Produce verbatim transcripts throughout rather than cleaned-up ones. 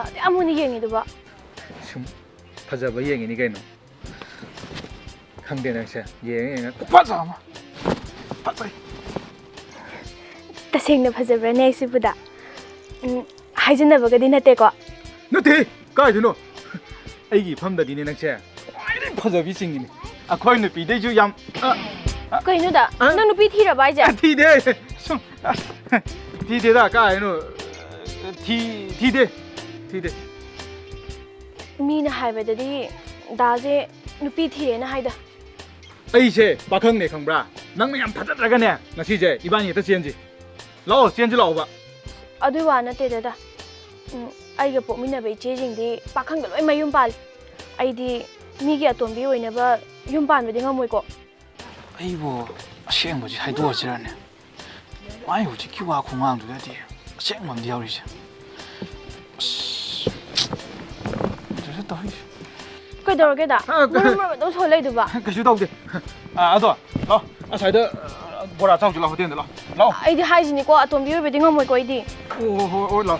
ꯑꯗꯨ ꯌꯥꯝ ꯃꯨꯟꯅ ꯌꯦꯡꯉꯤꯗꯨꯕꯣ? ꯁꯨꯝ ꯐꯖꯕ ꯌꯦꯡꯉꯤꯅꯤ ꯀꯩꯅꯣ꯫ ꯈꯪꯗꯦ ꯅꯪꯁꯦ꯫ ꯌꯦꯡꯉ ꯌꯦꯡꯉ ꯈꯨꯐꯖ ꯑꯃ꯫ ꯐꯖꯩ꯫ ꯇꯁꯦꯡꯅ ꯐꯖꯕ꯭ꯔꯥꯅꯦ ꯑꯩꯁꯤꯕꯨꯗ? ꯎꯝ, ꯍꯥꯏꯖꯤꯟꯅꯕꯒꯗꯤ ꯅꯠꯇꯦꯀꯣ? ꯅꯠꯇꯦ꯫ ꯀꯥꯏꯗꯅꯣ? ꯑꯩꯒꯤ ꯏꯐꯝꯗꯗꯤꯅꯦ ꯅꯪꯁꯦ ꯈ꯭ꯋꯥꯏꯗꯒꯤ ꯐꯖꯕꯤ ꯆꯤꯡꯉꯤꯅꯦ꯫ ꯑꯩꯈꯣꯏ ꯅꯨꯄꯤꯗꯩꯁꯨ ꯌꯥꯝ, ꯑ, ꯑ, ꯀꯩꯅꯣꯗ? ꯑ? ꯅꯪ ꯅꯨꯄꯤ ꯊꯤꯔꯕ ꯍꯥꯏꯁꯦ? ꯑ, ꯊꯤꯗꯦ꯫ ꯁꯨꯝ, ꯑꯁ, ꯊꯤꯗꯦꯗ꯫ ꯀꯥꯏꯅꯣ? ꯊꯤ-, ꯊꯤꯗꯦ꯫ ꯊꯤꯗꯦ꯫ ꯃꯤꯅ ꯍꯥꯏꯕꯗꯗꯤ ꯗꯥꯁꯦ ꯅꯨꯄꯤ ꯊꯤꯔꯦꯅ ꯍꯥꯏꯗ꯫ ꯑꯩꯁꯦ ꯄꯥꯈꯪꯅꯦ ꯈꯪꯕ꯭ꯔꯥ? ꯅꯪꯅ ꯌꯥꯝ ꯊꯥꯖꯗ꯭ꯔꯒꯅꯦ, ꯉꯁꯤꯁꯦ ꯏꯕꯥꯅꯤ ꯍꯦꯛꯇ ꯆꯦꯟꯁꯤ꯫ ꯂꯥꯛꯑꯣ, ꯆꯦꯟꯁꯤ ꯂꯥꯛꯑꯣꯕ꯫ ꯑꯗꯨꯏ ꯋꯥ ꯅꯠꯇꯦ ꯗꯥꯗꯥ꯫ ꯎꯝ, ꯑꯩꯒ ꯄꯣꯛꯃꯤꯟꯅꯕ ꯏꯆꯦꯁꯤꯡꯗꯤ ꯄꯥꯈꯪꯗ ꯂꯣꯏ ꯃꯌꯨꯝ ꯄꯥꯜꯂꯤ꯫ ꯑꯩꯗꯤ ꯃꯤꯒꯤ ꯑꯇꯣꯝꯕꯤ ꯑꯣꯏꯅꯕ ꯌꯨꯝ ꯄꯥꯟꯕꯗꯤ ꯉꯝꯃꯣꯏꯀꯣ꯫ ꯑꯩꯕꯨ ꯑꯁꯦꯡꯕꯁꯤ ꯍꯥꯏꯗꯣꯛꯑꯁꯤꯔꯅꯦ? ꯃꯥꯏ ꯍꯧꯖꯤꯛꯀꯤ ꯋꯥ ꯈꯣꯡꯉꯥꯡꯗꯨꯗꯗꯤ ꯑꯁꯦꯡꯕ ꯑꯃꯗꯤ ꯌꯥꯎꯔꯤꯁꯦ꯫ ꯑꯁ, ꯈꯪꯗ꯭ꯔꯦꯗ ꯇꯧꯔꯤꯁꯦ꯫ ꯀꯩꯗꯧꯔꯒꯦꯗ? ꯑ, ꯃꯔꯨ ꯃꯔꯨ ꯑꯗꯨꯝ ꯁꯣꯜ ꯂꯩꯗꯨꯕ? ꯀꯩꯁꯨ ꯇꯧꯗꯦ꯫ ꯑ, ꯑꯗꯣ, ꯂꯥꯛꯑꯣ꯫ ꯑꯁ꯭ꯋꯥꯏꯗ, ꯑ, ꯕꯣꯔꯥ ꯆꯥꯎꯁꯤ ꯂꯥꯛꯑꯣ, ꯍꯣꯇꯦꯜꯗ ꯂꯥꯛꯑꯣ꯫ ꯂꯥꯛꯑꯣ꯫ ꯑꯩꯗꯤ ꯍꯥꯏꯁꯤꯅꯤꯀꯣ, ꯑꯇꯣꯝꯕꯤ ꯑꯣꯏꯕꯗꯤ ꯉꯝꯃꯣꯏꯀꯣ ꯑꯩꯗꯤ꯫ ꯑꯣ, ꯍꯣꯏ, ꯍꯣꯏ, ꯍꯣꯏ, ꯂꯥꯛꯑꯣ꯫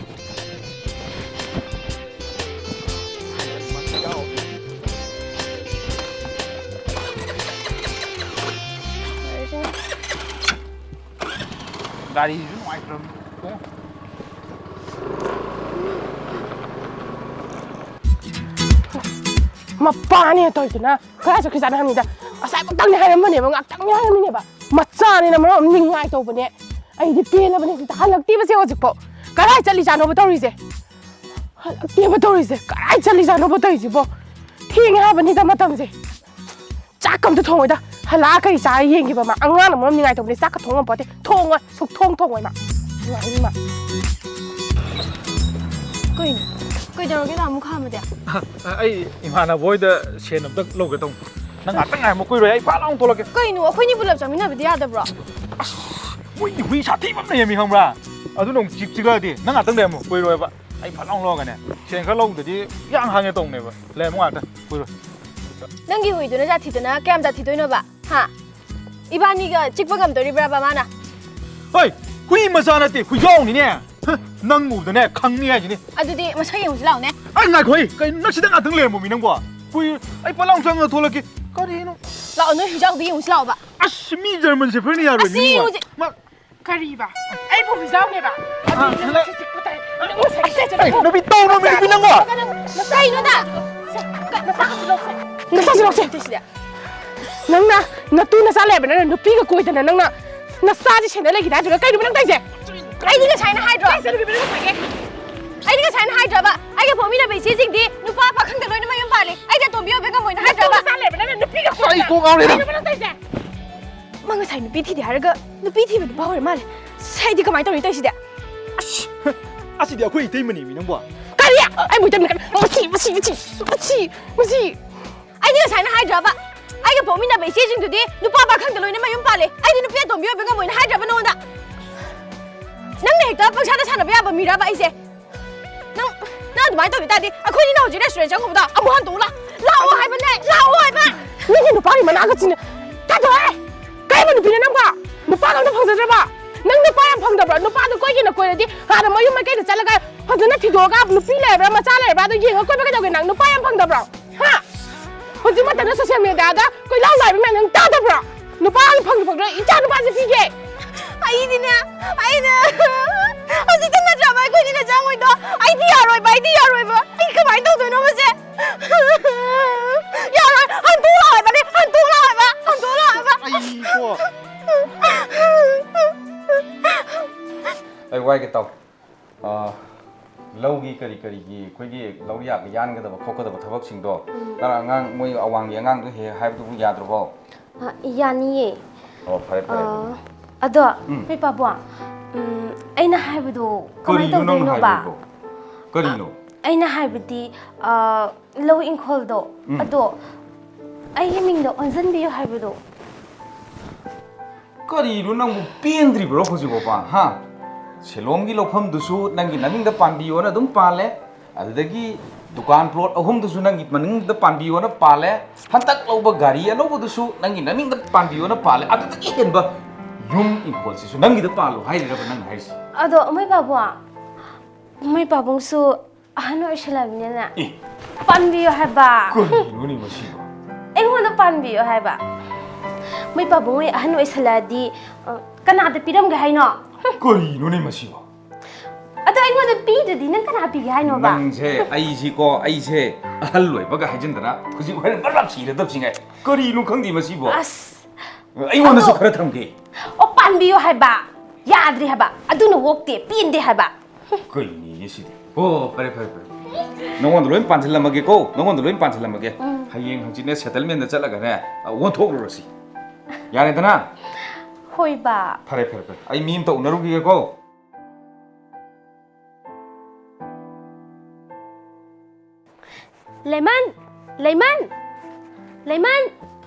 ꯒꯥꯔꯤꯁꯨ ꯅꯨꯡꯉꯥꯏꯇ꯭ꯔꯕꯅꯤ꯫ ꯃꯄꯥꯅꯦ ꯇꯧꯔꯤꯗꯨꯅ ꯀꯗꯥꯏ ꯆꯠꯈ꯭ꯔꯤꯖꯥꯠꯅꯣ ꯍꯥꯏꯕꯅꯤꯗ꯫ ꯉꯁꯥꯏ ꯈꯛꯇꯪꯅꯦ ꯍꯥꯏꯔꯝꯕꯅꯦꯕ, ꯉꯥꯛꯇꯪꯅꯦ ꯍꯥꯏꯔꯝꯃꯤꯅꯦꯕ꯫ ꯃꯆꯥꯅꯤꯅ ꯃꯔꯣꯟ ꯑꯃ ꯅꯤꯡꯉꯥꯏ ꯇꯧꯕꯅꯦ꯫ ꯑꯩꯗꯤ ꯄꯦꯜꯂꯕꯅꯦ ꯁꯤꯗ꯫ ꯍꯜꯂꯛꯇꯦꯕꯁꯦ ꯍꯧꯖꯤꯛꯐꯥꯎ꯫ ꯀꯗꯥꯏ ꯆꯠꯂꯤꯖꯥꯠꯅꯣꯕ ꯇꯧꯔꯤꯁꯦ? ꯍꯜꯂꯛꯇꯦꯕ ꯇꯧꯔꯤꯁꯦ꯫ ꯀꯗꯥꯏ ꯆꯠꯂꯤꯖꯥꯠꯅꯣꯕ ꯇꯧꯔꯤꯁꯤꯕꯣ? ꯊꯦꯡꯉꯦ ꯍꯥꯏꯕꯅꯤꯗ ꯃꯇꯝꯁꯦ꯫ ꯆꯥꯛꯀ ꯑꯝꯇ ꯊꯣꯡꯉꯣꯏꯗ꯫ ꯍꯜꯂꯛꯑ ꯀꯔꯤ ꯆꯥꯔ ꯌꯦꯡꯒꯦꯕ ꯃꯥ? ꯑꯉꯥꯡꯅ ꯃꯔꯣꯝ ꯅꯤꯡꯉꯥꯏ ꯇꯧꯕꯅꯦ꯫ ꯆꯥꯛꯀ ꯊꯣꯡ ꯉꯝꯄꯣꯠꯇꯦ꯫ ꯊꯣꯡꯉꯣꯏ꯫ ꯁꯨꯛꯊꯣꯡ ꯊꯣꯡꯉꯣꯏ ꯃꯥ꯫ ꯅꯨꯡꯉꯥꯏꯅꯤ ꯃꯥ꯫ ꯀꯩꯅꯣ? ꯀꯩꯗꯧꯔꯒꯦ ꯇꯥꯃꯣ ꯈꯥꯝꯃꯗꯤ? ꯑ, ꯑ, ꯑꯩ ꯏꯃꯥꯟꯅꯕ ꯍꯣꯏꯗ ꯁꯦꯟ ꯑꯝꯇ ꯂꯧꯒꯦ ꯇꯧꯅꯤ꯫ ꯅꯪ ꯉꯥꯛꯇꯪ ꯉꯥꯏꯔꯝꯃꯣ, ꯀꯨꯏꯔꯣꯏ꯫ ꯑꯩ ꯐꯥ ꯂꯥꯎꯅ ꯊꯣꯛꯂꯛꯀꯦ꯫ ꯀꯩꯅꯣ? ꯑꯩꯈꯣꯏꯅꯤ ꯄꯨꯂꯞ ꯆꯥꯃꯤꯟꯅꯕꯗꯤ ꯌꯥꯗꯕ꯭ꯔꯣ? ꯑꯁ, ꯃꯣꯏꯒꯤ ꯍꯨꯏ ꯁꯥꯊꯤꯕ ꯑꯃ ꯂꯩꯔꯝꯃꯤ ꯈꯪꯕ꯭ꯔꯥ? ꯑꯗꯨꯅ ꯑꯃꯨꯛ ꯆꯤꯛ ꯆꯤꯛꯂꯛꯑꯗꯤ꯫ ꯅꯪ ꯉꯥꯛꯇꯪ ꯂꯩꯔꯝꯃꯣ, ꯀꯨꯏꯔꯣꯏꯕ꯫ ꯑꯩ ꯐꯠ ꯂꯥꯎꯅ ꯂꯧꯔꯒꯅꯦ, ꯁꯦꯟ ꯈꯔ ꯂꯧꯗꯗꯤ ꯌꯥꯡ ꯍꯥꯡꯉꯦ ꯇꯧꯅꯦꯕ꯫ ꯂꯩꯔꯝꯃꯣ ꯉꯥꯛꯇꯪ, ꯀꯨꯏꯔꯣꯏ꯫ ꯅꯪꯒꯤ ꯍꯨꯏꯗꯨꯅ ꯖꯥꯠ ꯊꯤꯗꯅ ꯀꯌꯥꯝ ꯖꯥꯠ ꯊꯤꯗꯣꯏꯅꯣꯕ? ꯍꯥ? ꯏꯕꯥꯅꯤꯒ ꯆꯤꯛꯄ ꯉꯝꯗꯣꯔꯤꯕ꯭ꯔꯕ ꯃꯥꯅ? ꯍꯣꯏ, ꯍꯨꯏ ꯃꯆꯥ ꯅꯠꯇꯦ, ꯍꯨꯏꯖꯥꯎꯅꯤꯅꯦ꯫ ꯍ, ꯅꯪ ꯎꯕꯗꯅꯦ ꯈꯪꯅꯤ ꯍꯥꯏꯁꯤꯅꯤ꯫ ꯑꯗꯨꯗꯤ ꯃꯁꯛ ꯌꯦꯡꯉꯨꯁꯤ ꯂꯥꯛꯑꯣꯅꯦ꯫ ꯑꯩ ꯉꯥꯏꯈꯣ, ꯑꯩ ꯀꯩꯅꯣ ꯅꯪ ꯁꯤꯗ ꯉꯥꯛꯇꯪ ꯂꯩꯔꯝꯃꯣ ꯃꯤ ꯅꯪꯕꯣ? ꯀꯨꯏ ꯑꯩ ꯄꯂꯥꯎ ꯆꯪꯉ ꯊꯣꯛꯂꯛꯀꯦ꯫ ꯀꯔꯤꯅꯣ? ꯂꯥꯛꯑꯣ, ꯅꯣꯏ ꯍꯨꯏꯖꯥꯎꯗꯣ ꯌꯦꯡꯉꯨꯁꯤ ꯂꯥꯛꯑꯣꯕ꯫ ꯑꯁ, ꯃꯤ ꯖꯔꯃꯟ ꯁꯦꯐꯔꯅ ꯌꯥꯔꯣꯏ ꯑꯁꯤ ꯃꯤ ꯅꯪꯕꯣ꯫ ꯌꯦꯡꯉꯨꯁꯤ꯫ ꯃꯥ- ꯀꯔꯤꯕ? ꯑꯩꯕꯨ ꯍꯨꯏꯖꯥꯎꯅꯦꯕ? ꯑꯥ, ꯑꯗꯨꯗꯤ ꯅꯪ ꯁꯤꯂ- ꯁꯤ ꯆꯤꯛꯄ ꯇꯥꯏ꯫ ꯅꯪ ꯉꯁꯥꯏ ꯆꯠ- ꯑꯩ ꯅꯨꯄꯤ ꯇꯧꯅꯨ ꯃꯤ ꯅꯨꯄꯤ ꯅꯪꯕꯣ꯫ ꯀꯩꯅꯣꯗ? ꯅꯁꯥꯁꯨ ꯂꯧꯁꯦ꯫ ꯅꯪꯅ ꯅꯇꯨ ꯅꯆꯥ ꯂꯩꯕ ꯅꯪꯅ ꯅꯨꯄꯤꯒ ꯀꯣꯏꯗꯅ ꯅꯪꯅ ꯅꯆꯥꯁꯦ ꯁꯦꯟꯅ ꯂꯩꯈꯤꯗꯥꯏ? ꯑꯗꯨꯒ ꯀꯩꯅꯣꯕ ꯅꯪ ꯇꯧꯔꯤꯁꯦ? ꯑꯩꯗꯤ ꯉꯁꯥꯏꯅ ꯍꯥꯏꯗ꯭ꯔꯣ? ꯑꯩꯗꯤ ꯉꯁꯥꯏꯅ ꯍꯥꯏꯗ꯭ꯔꯕ? ꯑꯩꯒ ꯄꯣꯛꯃꯤꯟꯅꯕ ꯏꯆꯦꯁꯤꯡꯗꯤ ꯅꯨꯄꯥ ꯄꯥꯈꯪꯗ ꯂꯣꯏꯅ ꯃꯌꯨꯝ ꯄꯥꯜꯂꯤ꯫ ꯑꯩꯗꯤ ꯑꯇꯣꯝꯕꯤ ꯑꯣꯏꯕ ꯉꯝꯃꯣꯏꯅ ꯍꯥꯏꯗ꯭ꯔꯕ? ꯅꯆꯥ ꯂꯩꯕ ꯅꯪꯅ ꯅꯨꯄꯤꯒ ꯑꯩ ꯀꯣꯛ ꯉꯥꯎꯔꯦꯗ꯫ ꯀꯩꯅꯣꯕ ꯅꯪ ꯇꯧꯔꯤꯁꯦ? ꯃꯥ ꯉꯁꯥꯏ ꯅꯨꯄꯤ ꯊꯤꯗꯦ ꯍꯥꯏꯔꯒ ꯅꯨꯄꯤ ꯊꯤꯕ ꯅꯨꯄꯥ ꯑꯣꯏꯔ ꯃꯥꯜꯂꯦ꯫ ꯁꯤ ꯑꯩꯗꯤ ꯀꯃꯥꯏꯅ ꯇꯧꯔꯤ ꯇꯧꯔꯤꯁꯤꯗꯤ? ꯑꯁ, ꯑꯁꯤꯗꯤ ꯑꯩꯈꯣꯏ ꯏꯇꯩꯃꯅꯦꯃꯤ ꯅꯪꯕꯣ꯫ ꯀꯔꯤ? ꯑꯩꯕꯨ ꯏꯇꯩꯃꯅ ꯀꯔꯤ? ꯃꯁꯤ, ꯃꯁꯤ, ꯃꯁꯤ, ꯃꯁꯤ, ꯃꯁꯤ꯫ ꯑꯩꯗꯤ ꯉꯁꯥꯏꯅ ꯍꯥꯏꯗ꯭ꯔꯕ? ꯑꯩꯒ ꯄꯣꯛꯃꯤꯟꯅꯕ ꯏꯆꯦꯁꯤꯡꯗꯨꯗꯤ ꯅꯨꯄꯥ ꯄꯥꯈꯪꯗ ꯂꯣꯏꯅ ꯃꯌꯨꯝ ꯄꯥꯜꯂꯦ꯫ ꯑꯩꯗꯤ ꯅꯨꯄꯤ ꯑꯇꯣꯝꯕꯤ ꯑꯣꯏꯕ ꯉꯝꯃꯣꯏꯅ ꯍꯥꯏꯗ꯭ꯔꯕ ꯅꯉꯣꯟꯗ? ꯅꯪꯅ ꯍꯦꯛꯇ ꯄꯪꯁꯥꯗ ꯁꯥꯟꯅꯕ ꯌꯥꯕ ꯃꯤꯔꯕ ꯑꯩꯁꯦ? ꯅꯪ, ꯅꯪ ꯑꯗꯨꯃꯥꯏꯅ ꯇꯧꯈꯤ ꯇꯥꯔꯗꯤ ꯑꯩꯈꯣꯏꯅꯤꯅ ꯍꯧꯖꯤꯛ restaurant ꯆꯪꯉꯨꯕꯗ ꯑꯃꯨꯛ ꯍꯟꯗꯣꯛꯎ ꯂꯥꯎ꯫ ꯂꯥꯛꯑꯣ ꯍꯥꯏꯕꯅꯦ, ꯂꯥꯛꯑꯣ ꯍꯥꯏꯕ꯫ ꯅꯪꯒꯤ ꯅꯨꯄꯥꯒꯤ ꯃꯅꯥꯒ ꯆꯤꯟꯅ ꯊꯥꯗꯣꯛꯑꯦ꯫ ꯀꯔꯝꯕ ꯅꯨꯄꯤꯅꯣ ꯅꯪꯕꯣ? ꯅꯨꯄꯥꯒ ꯑꯝꯇ ꯐꯪꯖꯗ꯭ꯔꯕ? ꯅꯪ ꯅꯨꯄꯥ ꯌꯥꯝ ꯐꯪꯗꯕ꯭ꯔꯣ? ꯅꯨꯄꯥꯗꯣ ꯀꯣꯏꯒꯦꯅ ꯀꯣꯏꯔꯗꯤ ꯍꯥꯟꯅ ꯃꯌꯨꯝ ꯃꯀꯩꯗ ꯆꯠꯂꯒ ꯐꯖꯅ ꯊꯤꯗꯣꯛꯑꯒ ꯅꯨꯄꯤ ꯂꯩꯔꯕ꯭ꯔꯥ, ꯃꯆꯥ ꯂꯩꯔꯕ꯭ꯔꯥ ꯑꯗꯣ ꯌꯦꯡꯉ ꯀꯣꯏꯕ ꯀꯩꯗꯧꯒꯦ? ꯅꯪ ꯅꯨꯄꯥ ꯌꯥꯝ ꯐꯪꯗꯕ꯭ꯔꯣ? ꯍꯥ? ꯍꯧꯖꯤꯛ ꯃꯇꯝꯗ social mediaꯗ ꯀꯣꯏꯂꯥꯎ ꯂꯥꯎꯔꯤꯕ ꯃꯌꯥꯝꯗꯣ ꯅꯪ ꯇꯥꯗꯕ꯭ꯔꯣ? ꯅꯨꯄꯥ ꯑꯃ ꯐꯪꯗ ꯐꯪꯗ꯭ꯔꯣ ꯏꯆꯥ ꯅꯨꯄꯥꯁꯦ ꯄꯤꯒꯦ꯫ ꯑꯩꯗꯤꯅꯦ, ꯑꯩꯅ ꯍꯧꯖꯤꯛꯇ ꯅꯠꯇ꯭ꯔꯕ ꯑꯩꯈꯣꯏꯅꯤꯅ ꯆꯪꯉꯣꯏꯗꯣ? ꯑꯩꯗꯤ ꯌꯥꯔꯣꯏꯕ, ꯑꯩꯗꯤ ꯌꯥꯔꯣꯏꯕ꯫ ꯑꯩ ꯀꯃꯥꯏꯅ ꯇꯧꯗꯣꯏꯅꯣ ꯃꯁꯦ? ꯌꯥꯔꯣꯏ, ꯍꯟꯗꯣꯛꯂꯛꯑꯣ ꯍꯥꯏꯕꯅꯦ, ꯍꯟꯗꯣꯛꯂꯛꯑꯣ ꯍꯥꯏꯕ, ꯍꯟꯗꯣꯛꯂꯛꯑꯣ ꯍꯥꯏꯕ꯫ ꯑꯩꯀꯣ, ꯑꯩ ꯋꯥꯏꯒꯦ ꯇꯧ꯫ ꯑ, ꯂꯧꯒꯤ ꯀꯔꯤ ꯀꯔꯤꯒꯤ ꯑꯩꯈꯣꯏꯒꯤ ꯂꯧꯔꯤꯌꯥꯒ ꯌꯥꯟꯒꯗꯕ ꯈꯣꯠꯀꯗꯕ ꯊꯕꯛꯁꯤꯡꯗꯣ, ꯎꯝ꯫ ꯅꯪ ꯑꯉꯥꯡ, ꯃꯣꯏ ꯑꯋꯥꯡꯒꯤ ꯑꯉꯥꯡꯗꯣ ꯍꯦꯛ ꯍꯦꯛ ꯍꯥꯏꯕꯗꯨꯕꯨ ꯌꯥꯗ꯭ꯔꯕꯣ? ꯑ, ꯌꯥꯅꯤꯌꯦ꯫ ꯑꯣ, ꯐꯔꯦ, ꯐꯔꯦ ꯑꯗꯨꯗꯤ꯫ ꯑ, ꯑꯗꯣ, ꯎꯝ꯫ ꯅꯣꯏ ꯄꯥꯕꯨꯡ, ꯎꯝ, ꯑꯩꯅ ꯍꯥꯏꯕꯗꯣ ꯀꯃꯥꯏꯅ ꯀꯔꯤꯅꯣ ꯅꯪꯅ ꯇꯧꯗꯣꯏꯅꯣꯕ? ꯍꯥꯏꯕꯗꯣ? ꯀꯔꯤꯅꯣ? ꯑ, ꯑꯩꯅ ꯍꯥꯏꯕꯗꯤ, ꯑ, ꯂꯧ ꯏꯪꯈꯣꯜꯗꯣ, ꯎꯝ꯫ ꯑꯗꯣ ꯑꯩꯒꯤ ꯃꯤꯡꯗ ꯑꯣꯟꯁꯤꯟꯕꯤꯌꯨ ꯍꯥꯏꯕꯗꯣ꯫ ꯀꯔꯤꯅꯣ ꯅꯪꯕꯨ ꯄꯦꯟꯗ꯭ꯔꯤꯕ꯭ꯔꯣ ꯍꯧꯖꯤꯛꯐꯥꯎꯕ, ꯍꯥ? ꯁꯦꯂꯣꯡꯒꯤ ꯂꯧꯐꯝꯗꯨꯁꯨ ꯅꯪꯒꯤ ꯅꯃꯤꯡꯗ ꯄꯥꯟꯕꯤꯌꯣꯅ ꯑꯗꯨꯝ ꯄꯥꯜꯂꯦ, ꯑꯗꯨꯗꯒꯤ ꯗꯨꯀꯥꯟ plot ꯑꯍꯨꯝꯗꯨꯁꯨ ꯅꯪꯒꯤ ꯃꯅꯤꯡꯗ ꯄꯥꯟꯕꯤꯌꯣꯅ ꯄꯥꯜꯂꯦ, ꯍꯟꯗꯛ ꯂꯧꯕ ꯒꯥꯔꯤ ꯑꯅꯧꯕꯗꯨꯁꯨ ꯅꯪꯒꯤ ꯅꯃꯤꯡꯗ ꯄꯥꯟꯕꯤꯌꯣꯅ ꯄꯥꯜꯂꯦ, ꯑꯗꯨꯗꯒꯤ ꯍꯦꯟꯕ ꯌꯨꯝ ꯏꯪꯈꯣꯜꯁꯤꯁꯨ ꯅꯪꯒꯤꯗ ꯄꯥꯜꯂꯣ ꯍꯥꯏꯔꯤꯔꯕ ꯅꯪꯅ ꯍꯥꯏꯔꯤꯁꯦ? ꯑꯗꯣ ꯃꯣꯏ ꯄꯥꯕꯨꯡ, ꯃꯣꯏ ꯄꯥꯕꯨꯡꯁꯨ ꯑꯍꯟ ꯑꯣꯏꯁꯜꯂꯕꯅꯤꯅ ꯑꯦ꯫ ꯄꯥꯟꯕꯤꯌꯣ ꯍꯥꯏꯕ꯫ ꯀꯔꯤꯅꯣꯅꯦ ꯃꯁꯤꯕꯣ? ꯑꯩꯉꯣꯟꯗ ꯄꯥꯟꯕꯤꯌꯣ ꯍꯥꯏꯕ꯫ ꯃꯣꯏ ꯄꯥꯕꯨꯡ ꯍꯣꯏ ꯑꯍꯟ ꯑꯣꯏꯁꯜꯂꯛꯑꯗꯤ, ꯑ, ꯀꯅꯥꯗ ꯄꯤꯔꯝꯒꯦ ꯍꯥꯏꯅꯣ? ꯀꯔꯤꯅꯣꯅꯦ ꯃꯁꯤꯕꯣ? ꯑꯗꯣ ꯑꯩꯉꯣꯟꯗ ꯄꯤꯗ꯭ꯔꯗꯤ ꯅꯪ ꯀꯅꯥ ꯄꯤꯒꯦ ꯍꯥꯏꯅꯣꯕ? ꯅꯪꯁꯦ, ꯑꯩꯁꯤꯀꯣ, ꯑꯩꯁꯦ ꯑꯍꯜ ꯑꯣꯏꯕꯒ ꯍꯥꯏꯖꯤꯟꯗꯅ ꯍꯧꯖꯤꯛ ꯍꯣꯔꯦꯟ ꯕꯔ ꯕꯔ ꯁꯤꯔꯗꯕꯁꯤꯉꯥꯏ꯫ ꯀꯔꯤꯅꯣ ꯈꯪꯗꯦ ꯃꯁꯤꯕꯣ? ꯑꯁ꯫ ꯑꯩꯉꯣꯟꯗꯁꯨ ꯑꯗꯣ ꯈꯔ ꯊꯝꯒꯦ꯫ ꯑꯣ, ꯄꯥꯟꯕꯤꯌꯣ ꯍꯥꯏꯕ꯫ ꯌꯥꯗ꯭ꯔꯤ ꯍꯥꯏꯕ꯫ ꯑꯗꯨꯅ ꯑꯣꯛꯇꯦ, ꯄꯦꯟꯗꯦ ꯍꯥꯏꯕ꯫ ꯀꯩꯅꯤꯅꯦ ꯁꯤꯗꯤ? ꯑꯣ, ꯐꯔꯦ, ꯐꯔꯦ, ꯐꯔꯦ꯫ ꯅꯉꯣꯟꯗ ꯂꯣꯏ ꯄꯥꯟꯁꯤꯜꯂꯝꯃꯒꯦꯀꯣ, ꯅꯉꯣꯟꯗ ꯂꯣꯏ ꯄꯥꯟꯁꯤꯜꯂꯝꯃꯒꯦ꯫ ꯎꯝ꯫ ꯍꯌꯦꯡ ꯍꯪꯆꯤꯠꯅꯦ settlement ꯆꯠꯂꯒꯅꯦ, ꯑ, ꯑꯣꯟꯊꯣꯛꯂꯨꯔꯁꯤ꯫ ꯌꯥꯔꯦꯗꯅ? ꯍꯣꯏꯕ꯫ ꯐꯔꯦ, ꯐꯔꯦ, ꯐꯔꯦ꯫ ꯑꯩ ꯃꯤ ꯑꯝꯇ ꯎꯅꯔꯨꯈꯤꯒꯦꯀꯣ꯫ ꯂꯩꯃꯟ! ꯂꯩꯃꯟ! ꯂꯩꯃꯟ!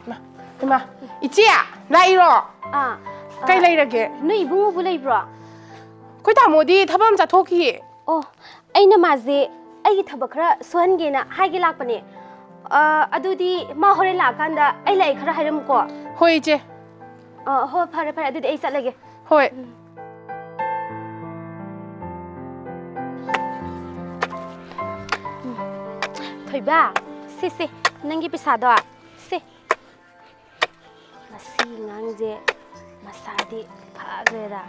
ꯏꯃꯥ, ꯏꯃꯥ, ꯏꯆꯦ, ꯂꯥꯛꯏꯔꯣ? ꯑꯥ, ꯀꯩ ꯑꯥ, ꯂꯩꯔꯒꯦ? ꯅꯣꯏ ꯏꯕꯨꯡꯉꯣꯕꯨ ꯂꯩꯕ꯭ꯔꯣ? ꯑꯩꯈꯣꯏ ꯇꯥꯃꯣꯗꯤ ꯊꯕꯛ ꯑꯃ ꯆꯠꯊꯣꯛꯈꯤꯌꯦ꯫ ꯑꯣ, ꯑꯩꯅ ꯃꯥꯁꯦ ꯑꯩꯒꯤ ꯊꯕꯛ ꯈꯔ ꯁꯨꯍꯟꯒꯦꯅ ꯍꯥꯏꯒꯦ ꯂꯥꯛꯄꯅꯦ꯫ ꯑꯥ, ꯑꯗꯨꯗꯤ ꯃꯥ ꯍꯣꯔꯦꯟ ꯂꯥꯛꯑꯀꯥꯟꯗ ꯑꯩ ꯂꯥꯛꯑꯦ ꯈꯔ ꯍꯥꯏꯔꯝꯃꯨꯀꯣ꯫ ꯍꯣꯏ, ꯏꯆꯦ꯫ ꯑꯥ, ꯍꯣꯏ, ꯐꯔꯦ, ꯐꯔꯦ, ꯑꯗꯨꯗꯤ ꯑꯩ ꯆꯠꯂꯒꯦ꯫ ꯍꯣꯏ꯫ ꯎꯝ꯫ ꯊꯣꯏꯕ, ꯁꯦ, ꯁꯦ, ꯅꯪꯒꯤ ꯄꯩꯁꯥꯗꯣ, ꯁꯦ꯫ ꯃꯁꯤ ꯑꯉꯥꯡꯁꯦ ꯃꯁꯥꯗꯤ ꯐꯈ꯭ꯔꯦꯗ꯫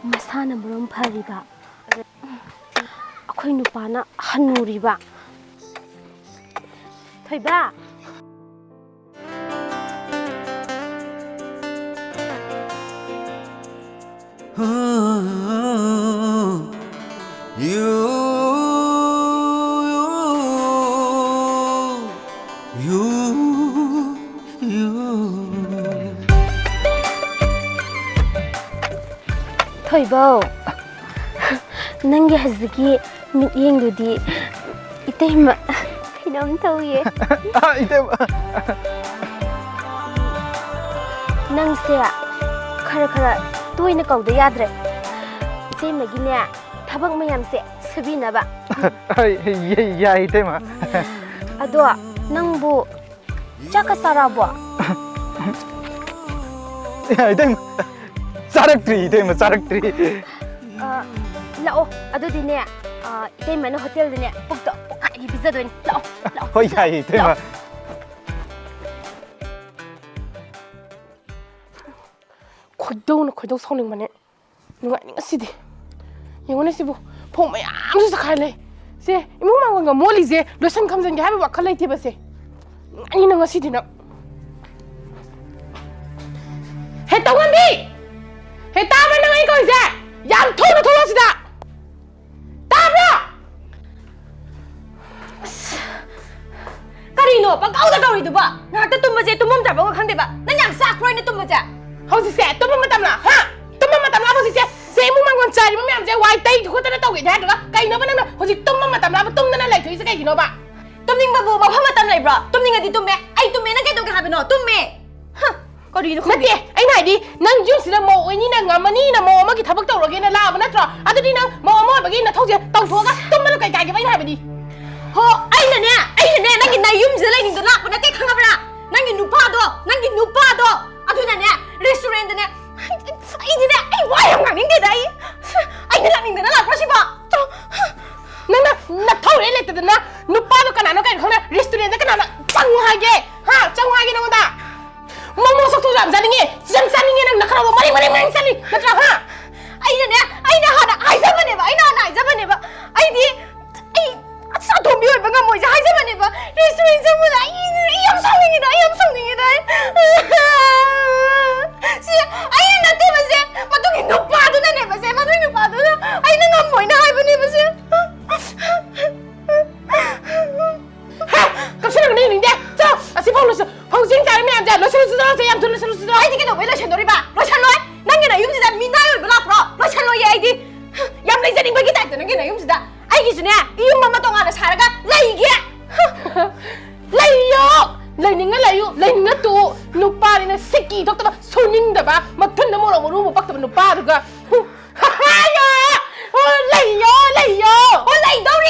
ꯃꯁꯥꯅ ꯃꯔꯣꯝ ꯐꯔꯤꯕ, ꯑꯩꯈꯣꯏ ꯅꯨꯄꯥꯅ ꯍꯟꯅꯨꯔꯤꯕ꯫ ꯊꯣꯏꯕ꯫ ꯊꯣꯏꯕꯧ, ꯅꯪꯒꯤ ꯍꯧꯖꯤꯛꯀꯤ ꯃꯤꯠꯌꯦꯡꯗꯨꯗꯤ ꯏꯇꯩꯃ ꯀꯩꯅꯣꯝ ꯇꯧꯏꯌꯦ꯫ ꯑ, ꯏꯇꯩꯃ꯫ ꯅꯪꯁꯦ ꯈꯔ ꯈꯔ ꯇꯣꯏꯅ ꯀꯧꯗ ꯌꯥꯗ꯭ꯔꯦ꯫ ꯏꯇꯩꯃꯒꯤꯅꯦ ꯊꯕꯛ ꯃꯌꯥꯝꯁꯦ ꯁꯨꯕꯤꯅꯕ꯫ ꯑ, ꯌꯥꯏ, ꯌꯥꯏ, ꯏꯇꯩꯃ꯫ ꯑꯗꯣ ꯅꯪꯕꯨ ꯆꯥꯛꯀ ꯆꯥꯔꯕꯣ? ꯏꯇꯩꯃ, ꯆꯥꯔꯛꯇ꯭ꯔꯤ, ꯏꯇꯩꯃ, ꯆꯥꯔꯛꯇ꯭ꯔꯤ꯫ ꯑ, ꯇꯥꯛꯑꯣ꯫ ꯑꯗꯨꯗꯤꯅꯦ, ꯑ, ꯏꯇꯩꯃꯅ ꯍꯣꯇꯦꯜꯗꯅꯦ ꯄꯨꯛꯇꯣ ꯄꯣꯛꯈꯥꯏꯒꯤ ꯄꯤꯖꯗꯣꯏꯅꯤ꯫ ꯂꯥꯛꯑꯣ, ꯂꯥꯛꯑꯣ꯫ ꯍꯣꯏ, ꯌꯥꯏꯌꯦ, ꯏꯇꯩꯃ꯫ ꯂꯥꯛꯑꯣ꯫ ꯈꯣꯏꯗꯧꯅ ꯈꯣꯏꯗꯧ ꯁꯥꯎꯅꯤꯡꯕꯅꯦ꯫ ꯅꯨꯡꯉꯥꯏꯅꯤ ꯉꯁꯤꯗꯤ꯫ ꯌꯦꯡꯉꯨꯅꯦ ꯁꯤꯕꯨ, ꯐꯧ ꯃꯌꯥꯝꯁꯨ ꯆꯈꯥꯏ ꯂꯩ꯫ ꯁꯦ, ꯏꯃꯨꯡ ꯃꯥꯡꯒꯣꯟꯒ ꯃꯣꯠꯂꯤꯁꯦ ꯂꯣꯏꯁꯟ ꯈꯝꯖꯟꯒꯦ ꯍꯥꯏꯕ ꯋꯥꯈꯜ ꯂꯩꯇꯦꯕꯁꯦ꯫ ꯅꯨꯡꯉꯥꯏꯅꯤ ꯅꯪ ꯉꯁꯤꯗꯤ ꯅꯪ꯫ ꯍꯦ, ꯇꯧꯉꯝꯕꯤ! ꯍꯦ, ꯇꯥꯕ꯭ꯔꯥ ꯅꯪ ꯑꯩ ꯀꯧꯔꯤꯁꯦ? ꯌꯥꯝ ꯊꯨꯅ ꯊꯣꯛꯂꯛꯑꯣ ꯁꯤꯗ! ꯇꯥꯕ꯭ꯔꯥ? ꯑꯁ, ꯀꯔꯤꯅꯣ ꯄꯪꯀꯧꯗ ꯀꯧꯔꯤꯗꯨꯕꯣ? ꯉꯥꯏꯍꯥꯛꯇ ꯇꯨꯝꯕꯁꯦ ꯇꯨꯝꯐꯝ ꯆꯥꯐꯝꯒ ꯈꯪꯗꯦꯕ꯫ ꯅꯪ ꯌꯥꯝ ꯆꯥꯛꯄ꯭ꯔꯣ ꯑꯩꯅ ꯇꯨꯝꯕꯁꯦ? ꯍꯧꯖꯤꯛꯁꯦ ꯇꯨꯝꯕ ꯃꯇꯝꯂ? ꯍꯥ? ꯇꯨꯝꯕ ꯃꯇꯝꯂ ꯍꯧꯖꯤꯛꯁꯦ? ꯁꯦ, ꯏꯃꯨꯡ ꯃꯥꯡꯒꯣꯟ ꯆꯥꯏꯔꯤꯕ ꯃꯌꯥꯝꯁꯦ ꯋꯥꯏ ꯇꯩ ꯈꯣꯠꯇꯅ ꯇꯧꯒꯦꯗꯤ ꯍꯥꯏꯗ꯭ꯔꯒ ꯀꯩꯅꯣꯕ ꯅꯪꯅ ꯍꯧꯖꯤꯛ ꯇꯨꯝꯕ ꯃꯇꯝꯂꯕ ꯇꯨꯝꯗꯅ ꯂꯩꯊꯣꯛꯏꯁꯦ ꯀꯩꯒꯤꯅꯣꯕ? ꯇꯨꯝꯅꯤꯡꯕꯕꯨ ꯃꯐꯝ ꯃꯇꯝ ꯂꯩꯕ꯭ꯔꯣ? ꯇꯨꯝꯅꯤꯡꯉꯗꯤ ꯇꯨꯝꯃꯦ꯫ ꯑꯩ ꯇꯨꯝꯃꯦ꯫ ꯅꯪ ꯀꯩꯗꯧꯒꯦ ꯍꯥꯏꯕꯅꯣ? ꯇꯨꯝꯃꯦ꯫ ꯍ, ꯀꯔꯤꯅꯣ ꯈꯪꯗꯦ꯫ ꯅꯠꯇꯦ, ꯑꯩꯅ ꯍꯥꯏꯗꯤ ꯅꯪ ꯌꯨꯝꯁꯤꯗ ꯃꯧ ꯑꯣꯏꯅꯤꯅ ꯉꯝꯃꯅꯤꯅ ꯃꯧ ꯑꯃꯒꯤ ꯊꯕꯛ ꯇꯧꯔꯒꯦꯅ ꯂꯥꯛꯑꯕ ꯅꯠꯇ꯭ꯔꯣ? ꯑꯗꯨꯗꯤ ꯅꯪ ꯃꯧ ꯑꯃ ꯑꯣꯏꯕꯒꯤ ꯅꯊꯧꯁꯦ ꯇꯧꯊꯣꯛꯑꯒ ꯇꯨꯝꯕꯗꯣ ꯀꯩ ꯀꯥꯏꯒꯦꯕ ꯑꯩꯅ ꯍꯥꯏꯕꯗꯤ? ꯍꯣ, ꯑꯩꯅꯅꯦ, ꯑꯩꯅꯅꯦ ꯅꯪꯒꯤ ꯅꯌꯨꯝꯁꯤꯗ ꯂꯩꯅꯤꯡꯗꯅ ꯂꯥꯛꯄ ꯅꯠꯇꯦ, ꯈꯪꯉꯕ꯭ꯔꯥ? ꯅꯪꯒꯤ ꯅꯨꯄꯥꯗꯣ, ꯅꯪꯒꯤ ꯅꯨꯄꯥꯗꯣ ꯑꯗꯨꯅꯅꯦ restaurantꯗꯅꯦ, ꯑꯩꯗꯤꯅꯦ, ꯑꯩ ꯋꯥ ꯌꯥꯝ ꯉꯥꯡꯅꯤꯡꯗꯦꯗ꯫ ꯑꯩ, ꯑꯩꯅ ꯂꯥꯛꯅꯤꯡꯗꯅ ꯂꯥꯛꯄ꯭ꯔꯣ ꯁꯤꯕꯣ? ꯅꯪꯅ ꯅꯊꯧꯔꯦ ꯂꯩꯇꯗꯅ ꯅꯨꯄꯥꯗꯣ ꯀꯅꯥꯅꯣ ꯀꯩꯅꯣ ꯈꯪꯗꯅ restaurantꯗ ꯀꯅꯥꯅ ꯆꯪꯉꯨ ꯍꯥꯏꯒꯦ? ꯍꯥ? ꯆꯪꯉꯨ ꯍꯥꯏꯒꯦ ꯅꯉꯣꯟꯗ? ꯃꯣꯃꯣ ꯆꯧꯊꯣꯛ ꯌꯥꯝ ꯆꯥꯅꯤꯡꯉꯦ, ꯌꯥꯝ ꯆꯥꯅꯤꯡꯉꯦ, ꯅꯪ ꯅꯈꯅꯥꯎꯗꯣ ꯃꯔꯦꯡ ꯃꯔꯦꯡ ꯃꯔꯦꯡ ꯆꯠꯂꯤ ꯅꯠꯇ꯭ꯔꯥ? ꯍꯥ? ꯑꯩꯅꯅꯦ, ꯑꯩꯅ ꯍꯥꯟꯅ ꯍꯥꯏꯖꯕꯅꯦꯕ, ꯑꯩꯅ ꯍꯥꯟꯅ ꯍꯥꯏꯖꯕꯅꯦꯕ꯫ ꯑꯩꯗꯤ, ꯑꯩ ꯑꯁ ꯑꯇꯣꯝꯕꯤ ꯑꯣꯏꯕ ꯉꯝꯃꯣꯏꯁꯦ ꯍꯥꯏꯖꯕꯅꯦꯕ꯫ Restaurant ꯆꯪꯕꯗ ꯑꯩ, ꯑꯩ ꯌꯥꯝ ꯁꯥꯎꯅꯤꯡꯉꯤꯗ, ꯑꯩ ꯌꯥꯝ ꯁꯥꯎꯅꯤꯡꯉꯤꯗ꯫ ꯑꯩ, ꯁꯤ ꯑꯩꯅ ꯅꯠꯇꯦꯕꯁꯦ, ꯃꯗꯨꯒꯤ ꯅꯨꯄꯥꯗꯨꯅꯅꯦꯕꯁꯦ, ꯃꯗꯨꯒꯤ ꯅꯨꯄꯥꯗꯨꯅ ꯑꯩꯅ ꯉꯝꯃꯣꯏꯅ ꯍꯥꯏꯕꯅꯦꯕꯁꯦ꯫ ꯍꯦ! ꯀꯞꯁꯤꯜꯂꯛꯀꯅꯨ, ꯌꯦꯡꯅꯤꯡꯗꯦ꯫ ꯆꯣ, ꯑꯁꯤ ꯐꯧ ꯂꯣꯏꯁꯤꯜ-, ꯐꯧ ꯆꯦꯡ ꯆꯥꯏꯔ ꯃꯌꯥꯝꯁꯦ ꯂꯣꯏꯁꯤꯜꯂꯨ, ꯂꯣꯏꯁꯤꯜꯂꯨ, ꯌꯥꯝ ꯊꯨꯅ ꯂꯣꯏꯁꯤꯜꯂꯨ, ꯂꯣꯏꯁꯤꯜꯂꯨ꯫ ꯑꯩꯗꯤ ꯀꯩꯗꯧꯕꯩ ꯂꯣꯏꯁꯤꯟꯗꯣꯔꯤꯕ? ꯂꯣꯏꯁꯤꯜꯂꯣꯏ꯫ ꯅꯪꯒꯤ ꯅꯌꯨꯝꯁꯤꯗ ꯃꯤꯅꯥꯏ ꯑꯣꯏꯕ ꯂꯥꯛꯄ꯭ꯔꯣ? ꯂꯣꯏꯁꯤꯜꯂꯣꯏꯌꯦ ꯑꯩꯗꯤ꯫ ꯌꯥꯝ ꯂꯩꯖꯅꯤꯡꯕꯒꯤ typeꯇ ꯅꯪꯒꯤ ꯅꯌꯨꯝꯁꯤꯗ꯫ ꯑꯩꯒꯤꯁꯨ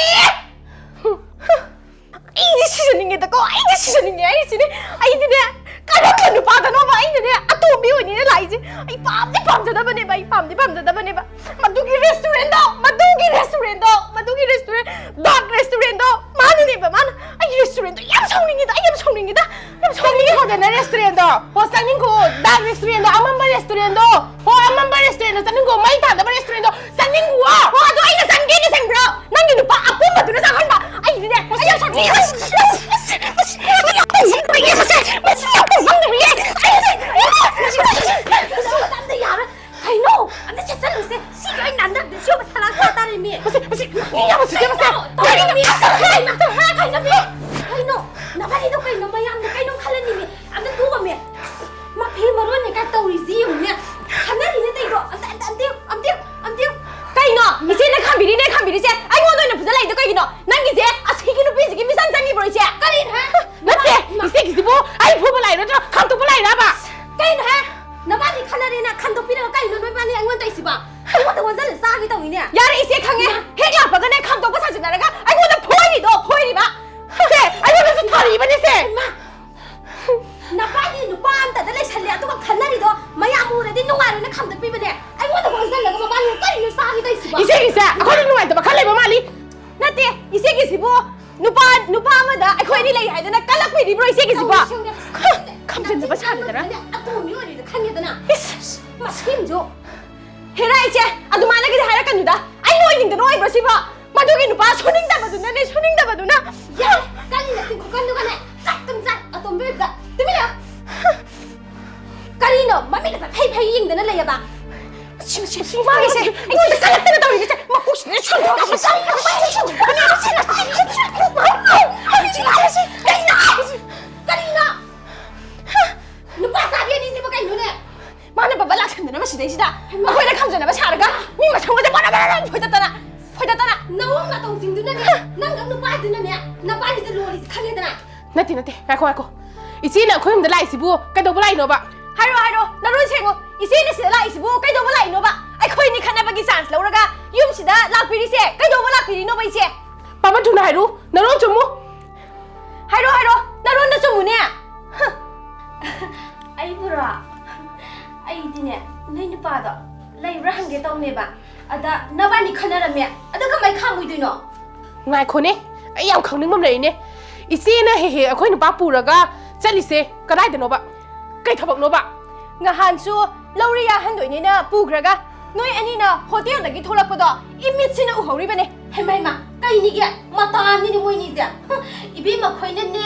ꯗꯥꯛ ꯔꯦꯁꯇꯨꯔꯦꯟꯗꯣ ꯃꯥꯅꯅꯦꯕ, ꯃꯥꯅ꯫ ꯑꯩ ꯔꯦꯁꯇꯨꯔꯦꯟꯗꯣ ꯌꯥꯝ ꯁꯥꯎꯅꯤꯡꯉꯤꯗ, ꯑꯩ ꯌꯥꯝ ꯁꯥꯎꯅꯤꯡꯉꯤꯗ, ꯌꯥꯝ ꯁꯥꯎꯅꯤꯡꯉꯤ꯫ ꯆꯠꯅꯤꯡꯈꯣꯗꯅ ꯔꯦꯁꯇꯨꯔꯦꯟꯗꯣ, ꯍꯣ, ꯆꯠꯅꯤꯡꯈꯣ꯫ ꯗꯥꯛ ꯔꯦꯁꯇꯨꯔꯦꯟꯗꯣ, ꯑꯃꯝꯕ ꯔꯦꯁꯇꯨꯔꯦꯟꯗꯣ, ꯍꯣ, ꯑꯃꯝꯕ ꯔꯦꯁꯇꯨꯔꯦꯟꯗꯣ ꯆꯠꯅꯤꯡꯈꯣ, ꯃꯩ ꯊꯥꯗꯕ ꯔꯦꯁꯇꯨꯔꯦꯟꯗꯣ ꯆꯠꯅꯤꯡꯈꯣ꯫ ꯍꯣ, ꯑꯗꯣ ꯑꯩꯅ ꯆꯪꯒꯦꯅ ꯆꯪꯕ꯭ꯔꯣ? ꯅꯪꯒꯤ ꯅꯨꯄꯥ ꯑꯄꯨꯝꯕꯗꯨꯅ ꯆꯪꯍꯟꯕ꯫ ꯑꯩꯗꯤꯅꯦ, ꯑꯩ ꯌꯥꯝ ꯁꯥꯎꯅꯤꯡꯉꯤ꯫ ꯑꯁ, ꯑꯁ, ꯑꯁ, ꯑꯁ, ꯑꯁ, ꯌꯥꯔꯣꯏ꯫ ꯀꯩꯅꯣ? ꯑꯝꯇ ꯆꯦꯠꯁꯜꯂꯨꯁꯦ꯫ ꯁꯤꯒꯤ ꯑꯩ ꯅꯥꯟꯗꯕꯗ ꯁꯤꯕ ꯁꯂꯥꯛ ꯁꯥ ꯇꯥꯔꯦꯃꯤ꯫ ꯃꯁꯤ, ꯃꯁꯤ, ꯃꯤ ꯌꯥꯝ ꯎꯁꯤꯠꯇꯦ, ꯃꯁꯦ꯫ ꯀꯩꯅꯣ? ꯀꯩꯅꯣ? ꯀꯩꯅꯣ? ꯀꯩꯅꯣ? ꯅꯕꯥꯅꯤꯗꯣ ꯀꯩꯅꯣ? ꯃꯌꯥꯝꯗꯣ ꯀꯩꯅꯣ ꯈꯜꯂꯅꯤꯃꯤ꯫ ꯑꯝꯇ ꯇꯣꯛꯑꯝꯃꯦ꯫ ꯃꯐꯤ ꯃꯔꯣꯟꯅꯦ ꯀꯥꯏ ꯇꯧꯔꯤꯁꯤ ꯌꯦꯡꯉꯨꯅꯦ꯫ ꯈꯟꯅꯔꯤꯅꯦ ꯇꯧꯔꯤꯗꯣ꯫ ꯑꯝꯇ, ꯑꯝꯇ, ꯑꯝꯇ, ꯑꯝꯇ, ꯑꯝꯇ꯫ ꯀꯩꯅꯣ? ꯏꯆꯦꯅ ꯈꯥꯝꯕꯤꯔꯤꯅꯦ, ꯈꯥꯝꯕꯤꯔꯤꯁꯦ꯫ ꯑꯩꯉꯣꯟꯗ ꯑꯣꯏꯅ ꯐꯨꯖꯜꯂꯛꯏꯗꯣ ꯀꯩꯒꯤꯅꯣ? ꯅꯪꯒꯤꯁꯦ ꯑꯁꯤꯒꯤ ꯅꯨꯄꯤꯁꯤꯒꯤ ꯃꯤꯆꯪ ꯆꯪꯉꯤꯕ꯭ꯔꯣ, ꯏꯆꯦ? ꯀꯔꯤꯅꯣ ꯍꯥꯏ? ꯅꯠꯇꯦ, ꯏꯃꯥ꯫ ꯏꯆꯦꯒꯤꯁꯤꯕꯨ ꯑꯩ ꯐꯨꯕ ꯂꯥꯛꯏꯔꯣ ꯅꯠꯇ꯭ꯔꯒ ꯈꯥꯝꯇꯣꯛꯄ ꯂꯥꯛꯏꯔꯕ? ꯀꯩꯅꯣ ꯍꯦ? ꯅꯕꯥꯅꯤ ꯈꯠꯅꯔꯦꯅ ꯈꯥꯝꯗꯣꯛꯄꯤꯔꯒ ꯀꯩꯅꯣ ꯅꯣꯏꯕꯥꯅꯤ ꯑꯩꯉꯣꯟꯗ ꯇꯧꯏꯁꯤꯕꯣ? ꯑꯩꯉꯣꯟꯗ ꯑꯣꯟꯁꯤꯜꯂ ꯆꯥꯒꯦ ꯇꯧꯏꯅꯦ꯫ ꯌꯥꯔꯦ ꯏꯆꯦ, ꯈꯪꯉꯦ꯫ ꯍꯦꯛ ꯂꯥꯛꯄꯒꯅꯦ ꯈꯥꯝꯇꯣꯛꯄ ꯁꯥꯖꯤꯟꯅꯔꯒ ꯑꯩꯉꯣꯟꯗ ꯐꯣꯏꯔꯤꯗꯣ, ꯐꯣꯏꯔꯤꯕ꯫ ꯁꯦ, ꯑꯩꯉꯣꯟꯗꯁꯨ ꯊꯥꯔꯤꯕꯅꯤ ꯁꯦ꯫ ꯏꯃꯥ! ꯅꯕꯥꯅꯤ ꯅꯨꯄꯥ ꯑꯝꯇꯗ ꯂꯩꯁꯜꯂꯦ, ꯑꯗꯨꯒ ꯈꯠꯅꯔꯤꯗꯣ ꯃꯌꯥꯝ ꯎꯔꯗꯤ ꯅꯨꯡꯉꯥꯏꯔꯣꯏꯅ ꯈꯥꯝꯗꯣꯛꯄꯤꯕꯅꯦ꯫ ꯑꯩꯉꯣꯟꯗ ꯑꯣꯟꯁꯤꯜꯂꯒ ꯃꯕꯥꯅꯤ ꯀꯔꯤꯅꯣ ꯆꯥꯒꯦ ꯇꯧꯏꯁꯤꯕꯣ? ꯏꯆꯦꯒꯤꯁꯦ ꯑꯩꯈꯣꯏꯗ ꯅꯨꯡꯉꯥꯏꯇꯕ ꯈꯔ ꯂꯩꯕ ꯃꯥꯜꯂꯤ꯫ ꯅꯠꯇꯦ, ꯏꯆꯦꯒꯤꯁꯤꯕꯨ ꯅꯨꯄꯥ, ꯅꯨꯄꯥ ꯑꯃꯗ ꯑꯩꯈꯣꯏ ꯑꯅꯤ ꯂꯩ ꯍꯥꯏꯗꯅ ꯀꯜꯂꯛꯄꯤꯔꯤꯕ꯭ꯔꯣ ꯏꯆꯦꯒꯤꯁꯤꯕꯣ? ꯇꯧꯔꯤꯁꯤ ꯌꯦꯡꯉꯨꯅꯦ꯫ ꯈꯥꯝꯖꯟꯅꯕ ꯁꯥꯗꯅ꯫ ꯑꯇꯣꯝꯕꯤ ꯑꯣꯏꯔꯤꯗꯣ ꯈꯪꯉꯦꯗꯅ꯫ ꯏꯁ! ꯃꯁꯤꯝꯁꯨ꯫ ꯍꯦꯔꯥ ꯏꯆꯦ, ꯑꯗꯨꯃꯥꯏꯅꯒꯤꯗꯤ ꯍꯥꯏꯔꯛꯀꯅꯨꯗ꯫ ꯑꯩꯅ ꯑꯣꯏꯅꯤꯡꯗꯅ ꯑꯣꯏꯕ꯭ꯔꯣ ꯁꯤꯕꯣ? ꯃꯗꯨꯒꯤ ꯅꯨꯄꯥ ꯁꯨꯅꯤꯡꯗꯕꯗꯨꯅꯅꯦ, ꯁꯨꯅꯤꯡꯗꯕꯗꯨꯅ꯫ ꯌꯥꯔꯦ, ꯀꯔꯤ ꯅꯆꯤꯟ ꯈꯨꯀꯟꯗꯨꯒꯅꯦ꯫ ꯆꯠ ꯇꯨꯝ ꯆꯠ, ꯑꯇꯣꯝꯕꯤ ꯑꯣꯏꯕꯗ꯫ ꯇꯨꯃꯤꯟ ꯂꯩꯌꯨ꯫ ꯀꯔꯤꯅꯣ? ꯃꯃꯤꯠꯀꯁꯦ ꯐꯩ ꯐꯩ ꯌꯦꯡꯗꯅ ꯂꯩꯌꯦꯕ? ꯁꯤ, ꯁꯤ, ꯁꯤ ꯃꯥꯒꯤꯁꯦ ꯑꯩꯉꯣꯟꯗ ꯀꯜꯂꯛꯇꯅ ꯇꯧꯔꯤꯁꯦ꯫ ꯃꯀꯣꯛꯁꯤꯗ ꯁꯨꯝ ꯀꯔꯤꯅꯣ? ꯀꯔꯤꯅꯣ? ꯅꯨꯄꯥ ꯆꯥꯕꯤ ꯑꯅꯤꯁꯤꯕꯨ ꯀꯩꯅꯣꯅꯦ? ꯃꯥꯅ ꯕꯕꯥ ꯂꯥꯛꯁꯟꯗꯅ ꯃꯁꯤꯗꯩꯁꯤꯗ ꯍꯩꯃꯥ! ꯑꯩꯈꯣꯏꯗ ꯈꯥꯝꯖꯟꯅꯕ ꯁꯥꯔꯒ ꯃꯤ ꯃꯁꯝꯒꯁꯦ ꯕꯔꯥ ꯕꯔꯥ ꯂꯣꯏ ꯐꯣꯏꯗꯠꯇꯅ, ꯐꯣꯏꯗꯠꯇꯅ꯫ ꯅꯋꯣꯡ ꯅꯇꯧꯁꯤꯡꯗꯨꯅꯅꯦ, ꯅꯪꯒ ꯅꯨꯄꯥꯗꯨꯅꯅꯦ, ꯅꯕꯥꯅꯤꯁꯦ ꯂꯣꯜꯂꯤꯁꯦ ꯈꯪꯉꯦꯗꯅ꯫ ꯅꯠꯇꯦ, ꯅꯠꯇꯦ, ꯉꯥꯏꯈꯣ, ꯉꯥꯏꯈꯣ꯫ ꯏꯆꯦꯅ ꯑꯩꯈꯣꯏ ꯌꯨꯝꯗ ꯂꯥꯛꯏꯁꯤꯕꯨ ꯀꯩꯗꯧꯕ ꯂꯥꯛꯏꯅꯣꯕ? ꯍꯥꯏꯔꯣ, ꯍꯥꯏꯔꯣ, ꯅꯔꯣꯟ ꯁꯦꯡꯉꯣ꯫ ꯏꯆꯦꯅ ꯁꯤꯗ ꯂꯥꯛꯏꯁꯤꯕꯨ ꯀꯩꯗꯧꯕ ꯂꯥꯛꯏꯅꯣꯕ? ꯑꯩꯈꯣꯏꯅꯤ ꯈꯠꯅꯕꯒꯤ ꯆꯥꯟꯁ ꯂꯧꯔꯒ ꯌꯨꯝꯁꯤꯗ ꯂꯥꯛꯄꯤꯔꯤꯁꯦ ꯀꯩꯗꯧꯕ ꯂꯥꯛꯄꯤꯔꯤꯅꯣꯕ ꯏꯆꯦ? ꯄꯥꯕ, ꯊꯨꯅ ꯍꯥꯏꯔꯨ, ꯅꯔꯣꯟ ꯆꯨꯝꯃꯨ꯫ ꯍꯥꯏꯔꯣ, ꯍꯥꯏꯔꯣ, ꯅꯔꯣꯟꯗ ꯆꯨꯝꯃꯨꯅꯦ꯫ ꯍ꯫ ꯑꯩꯕꯨꯔꯣ? ꯑꯩꯗꯤꯅꯦ, ꯅꯣꯏ ꯅꯨꯄꯥꯗꯣ ꯂꯩꯕ꯭ꯔꯥ ꯍꯪꯒꯦ ꯇꯧꯅꯦꯕ꯫ ꯑꯗ ꯅꯕꯥꯅꯤ ꯈꯟꯅꯔꯝꯃꯦ꯫ ꯑꯗ ꯀꯃꯥꯏ ꯈꯥꯝꯃꯣꯏꯗꯣꯏꯅꯣ? ꯉꯥꯏꯈꯣꯅꯦ, ꯑꯩ ꯌꯥꯝ ꯈꯪꯅꯤꯡꯕ ꯑꯃ ꯂꯩꯔꯤꯅꯦ꯫ ꯏꯆꯦꯅ ꯍꯦꯛ ꯍꯦꯛ ꯑꯩꯈꯣꯏ ꯅꯨꯄꯥ ꯄꯨꯔꯒ ꯆꯠꯂꯤꯁꯦ ꯀꯗꯥꯏꯗꯅꯣꯕ? ꯀꯩ ꯊꯕꯛꯅꯣꯕ? ꯉꯍꯥꯟꯁꯨ ꯂꯧꯔꯤꯌꯥ ꯍꯟꯗꯣꯏꯅꯦꯅ ꯄꯨꯈ꯭ꯔꯒ ꯅꯣꯏ ꯑꯅꯤꯅ ꯍꯣꯇꯦꯜꯗꯒꯤ ꯊꯣꯛꯂꯛꯄꯗꯣ ꯏꯃꯤꯠꯁꯤꯅ ꯎꯍꯧꯔꯤꯕꯅꯦ꯫ ꯍꯩꯃꯥ, ꯍꯩꯃꯥ, ꯀꯩꯅꯤꯒꯦ? ꯃꯇꯥꯅꯤꯅꯦ ꯃꯣꯏꯅꯤꯁꯦ꯫ ꯍ, ꯏꯕꯦꯝꯃ, ꯑꯩꯈꯣꯏꯅꯅꯦ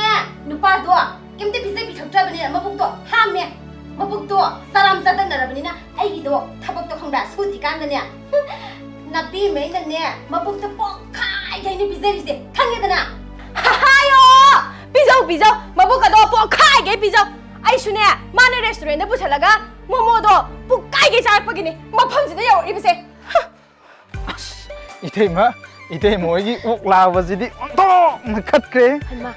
ꯅꯨꯄꯥꯗꯣ ꯀꯩꯝꯇ ꯄꯤꯖ ꯄꯤꯊꯛꯇ꯭ꯔꯕꯅꯤꯅ ꯃꯕꯨꯛꯇꯣ ꯍꯥꯝꯃꯦ꯫ ꯃꯕꯨꯛꯇꯣ ꯆꯔꯥꯝ ꯆꯗꯠꯅꯔꯕꯅꯤꯅ ꯑꯩꯒꯤꯗꯣ ꯊꯕꯛꯇꯣ ꯈꯪꯕ꯭ꯔꯥ? ꯁꯨꯗ꯭ꯔꯤꯀꯥꯟꯗꯅꯦ, ꯍ, ꯅꯥꯄꯤꯃꯩꯅꯅꯦ ꯃꯕꯨꯛꯇꯣ ꯄꯣꯛꯈꯥꯏꯈꯩꯅꯦ ꯄꯤꯖꯔꯤꯁꯦ, ꯈꯪꯉꯦꯗꯅ? ꯍꯥꯏꯌꯣ! ꯄꯤꯖꯧ, ꯄꯤꯖꯧ! ꯃꯕꯨꯛꯀꯗꯣ ꯄꯣꯛꯈꯥꯏꯈꯩ ꯄꯤꯖꯧ! ꯑꯩꯁꯨꯅꯦ, ꯃꯥꯅ ꯔꯦꯁꯇꯨꯔꯦꯟꯗ ꯄꯨꯁꯜꯂꯒ ꯃꯣꯃꯣꯗꯣ ꯄꯨꯛꯀꯥꯏꯒꯩ ꯆꯥꯔꯛꯄꯒꯤꯅꯦ ꯃꯐꯝꯁꯤꯗ ꯌꯧꯔꯛꯏꯕꯁꯦ꯫ ꯑꯁ, ꯏꯇꯩꯃ, ꯏꯇꯩꯃ ꯍꯣꯏꯒꯤ ꯑꯣꯛ ꯂꯥꯕꯁꯤꯗꯤ ꯑꯣꯟꯊꯣꯛꯅ ꯈꯠꯈ꯭ꯔꯦ꯫ ꯍꯩꯃꯥ,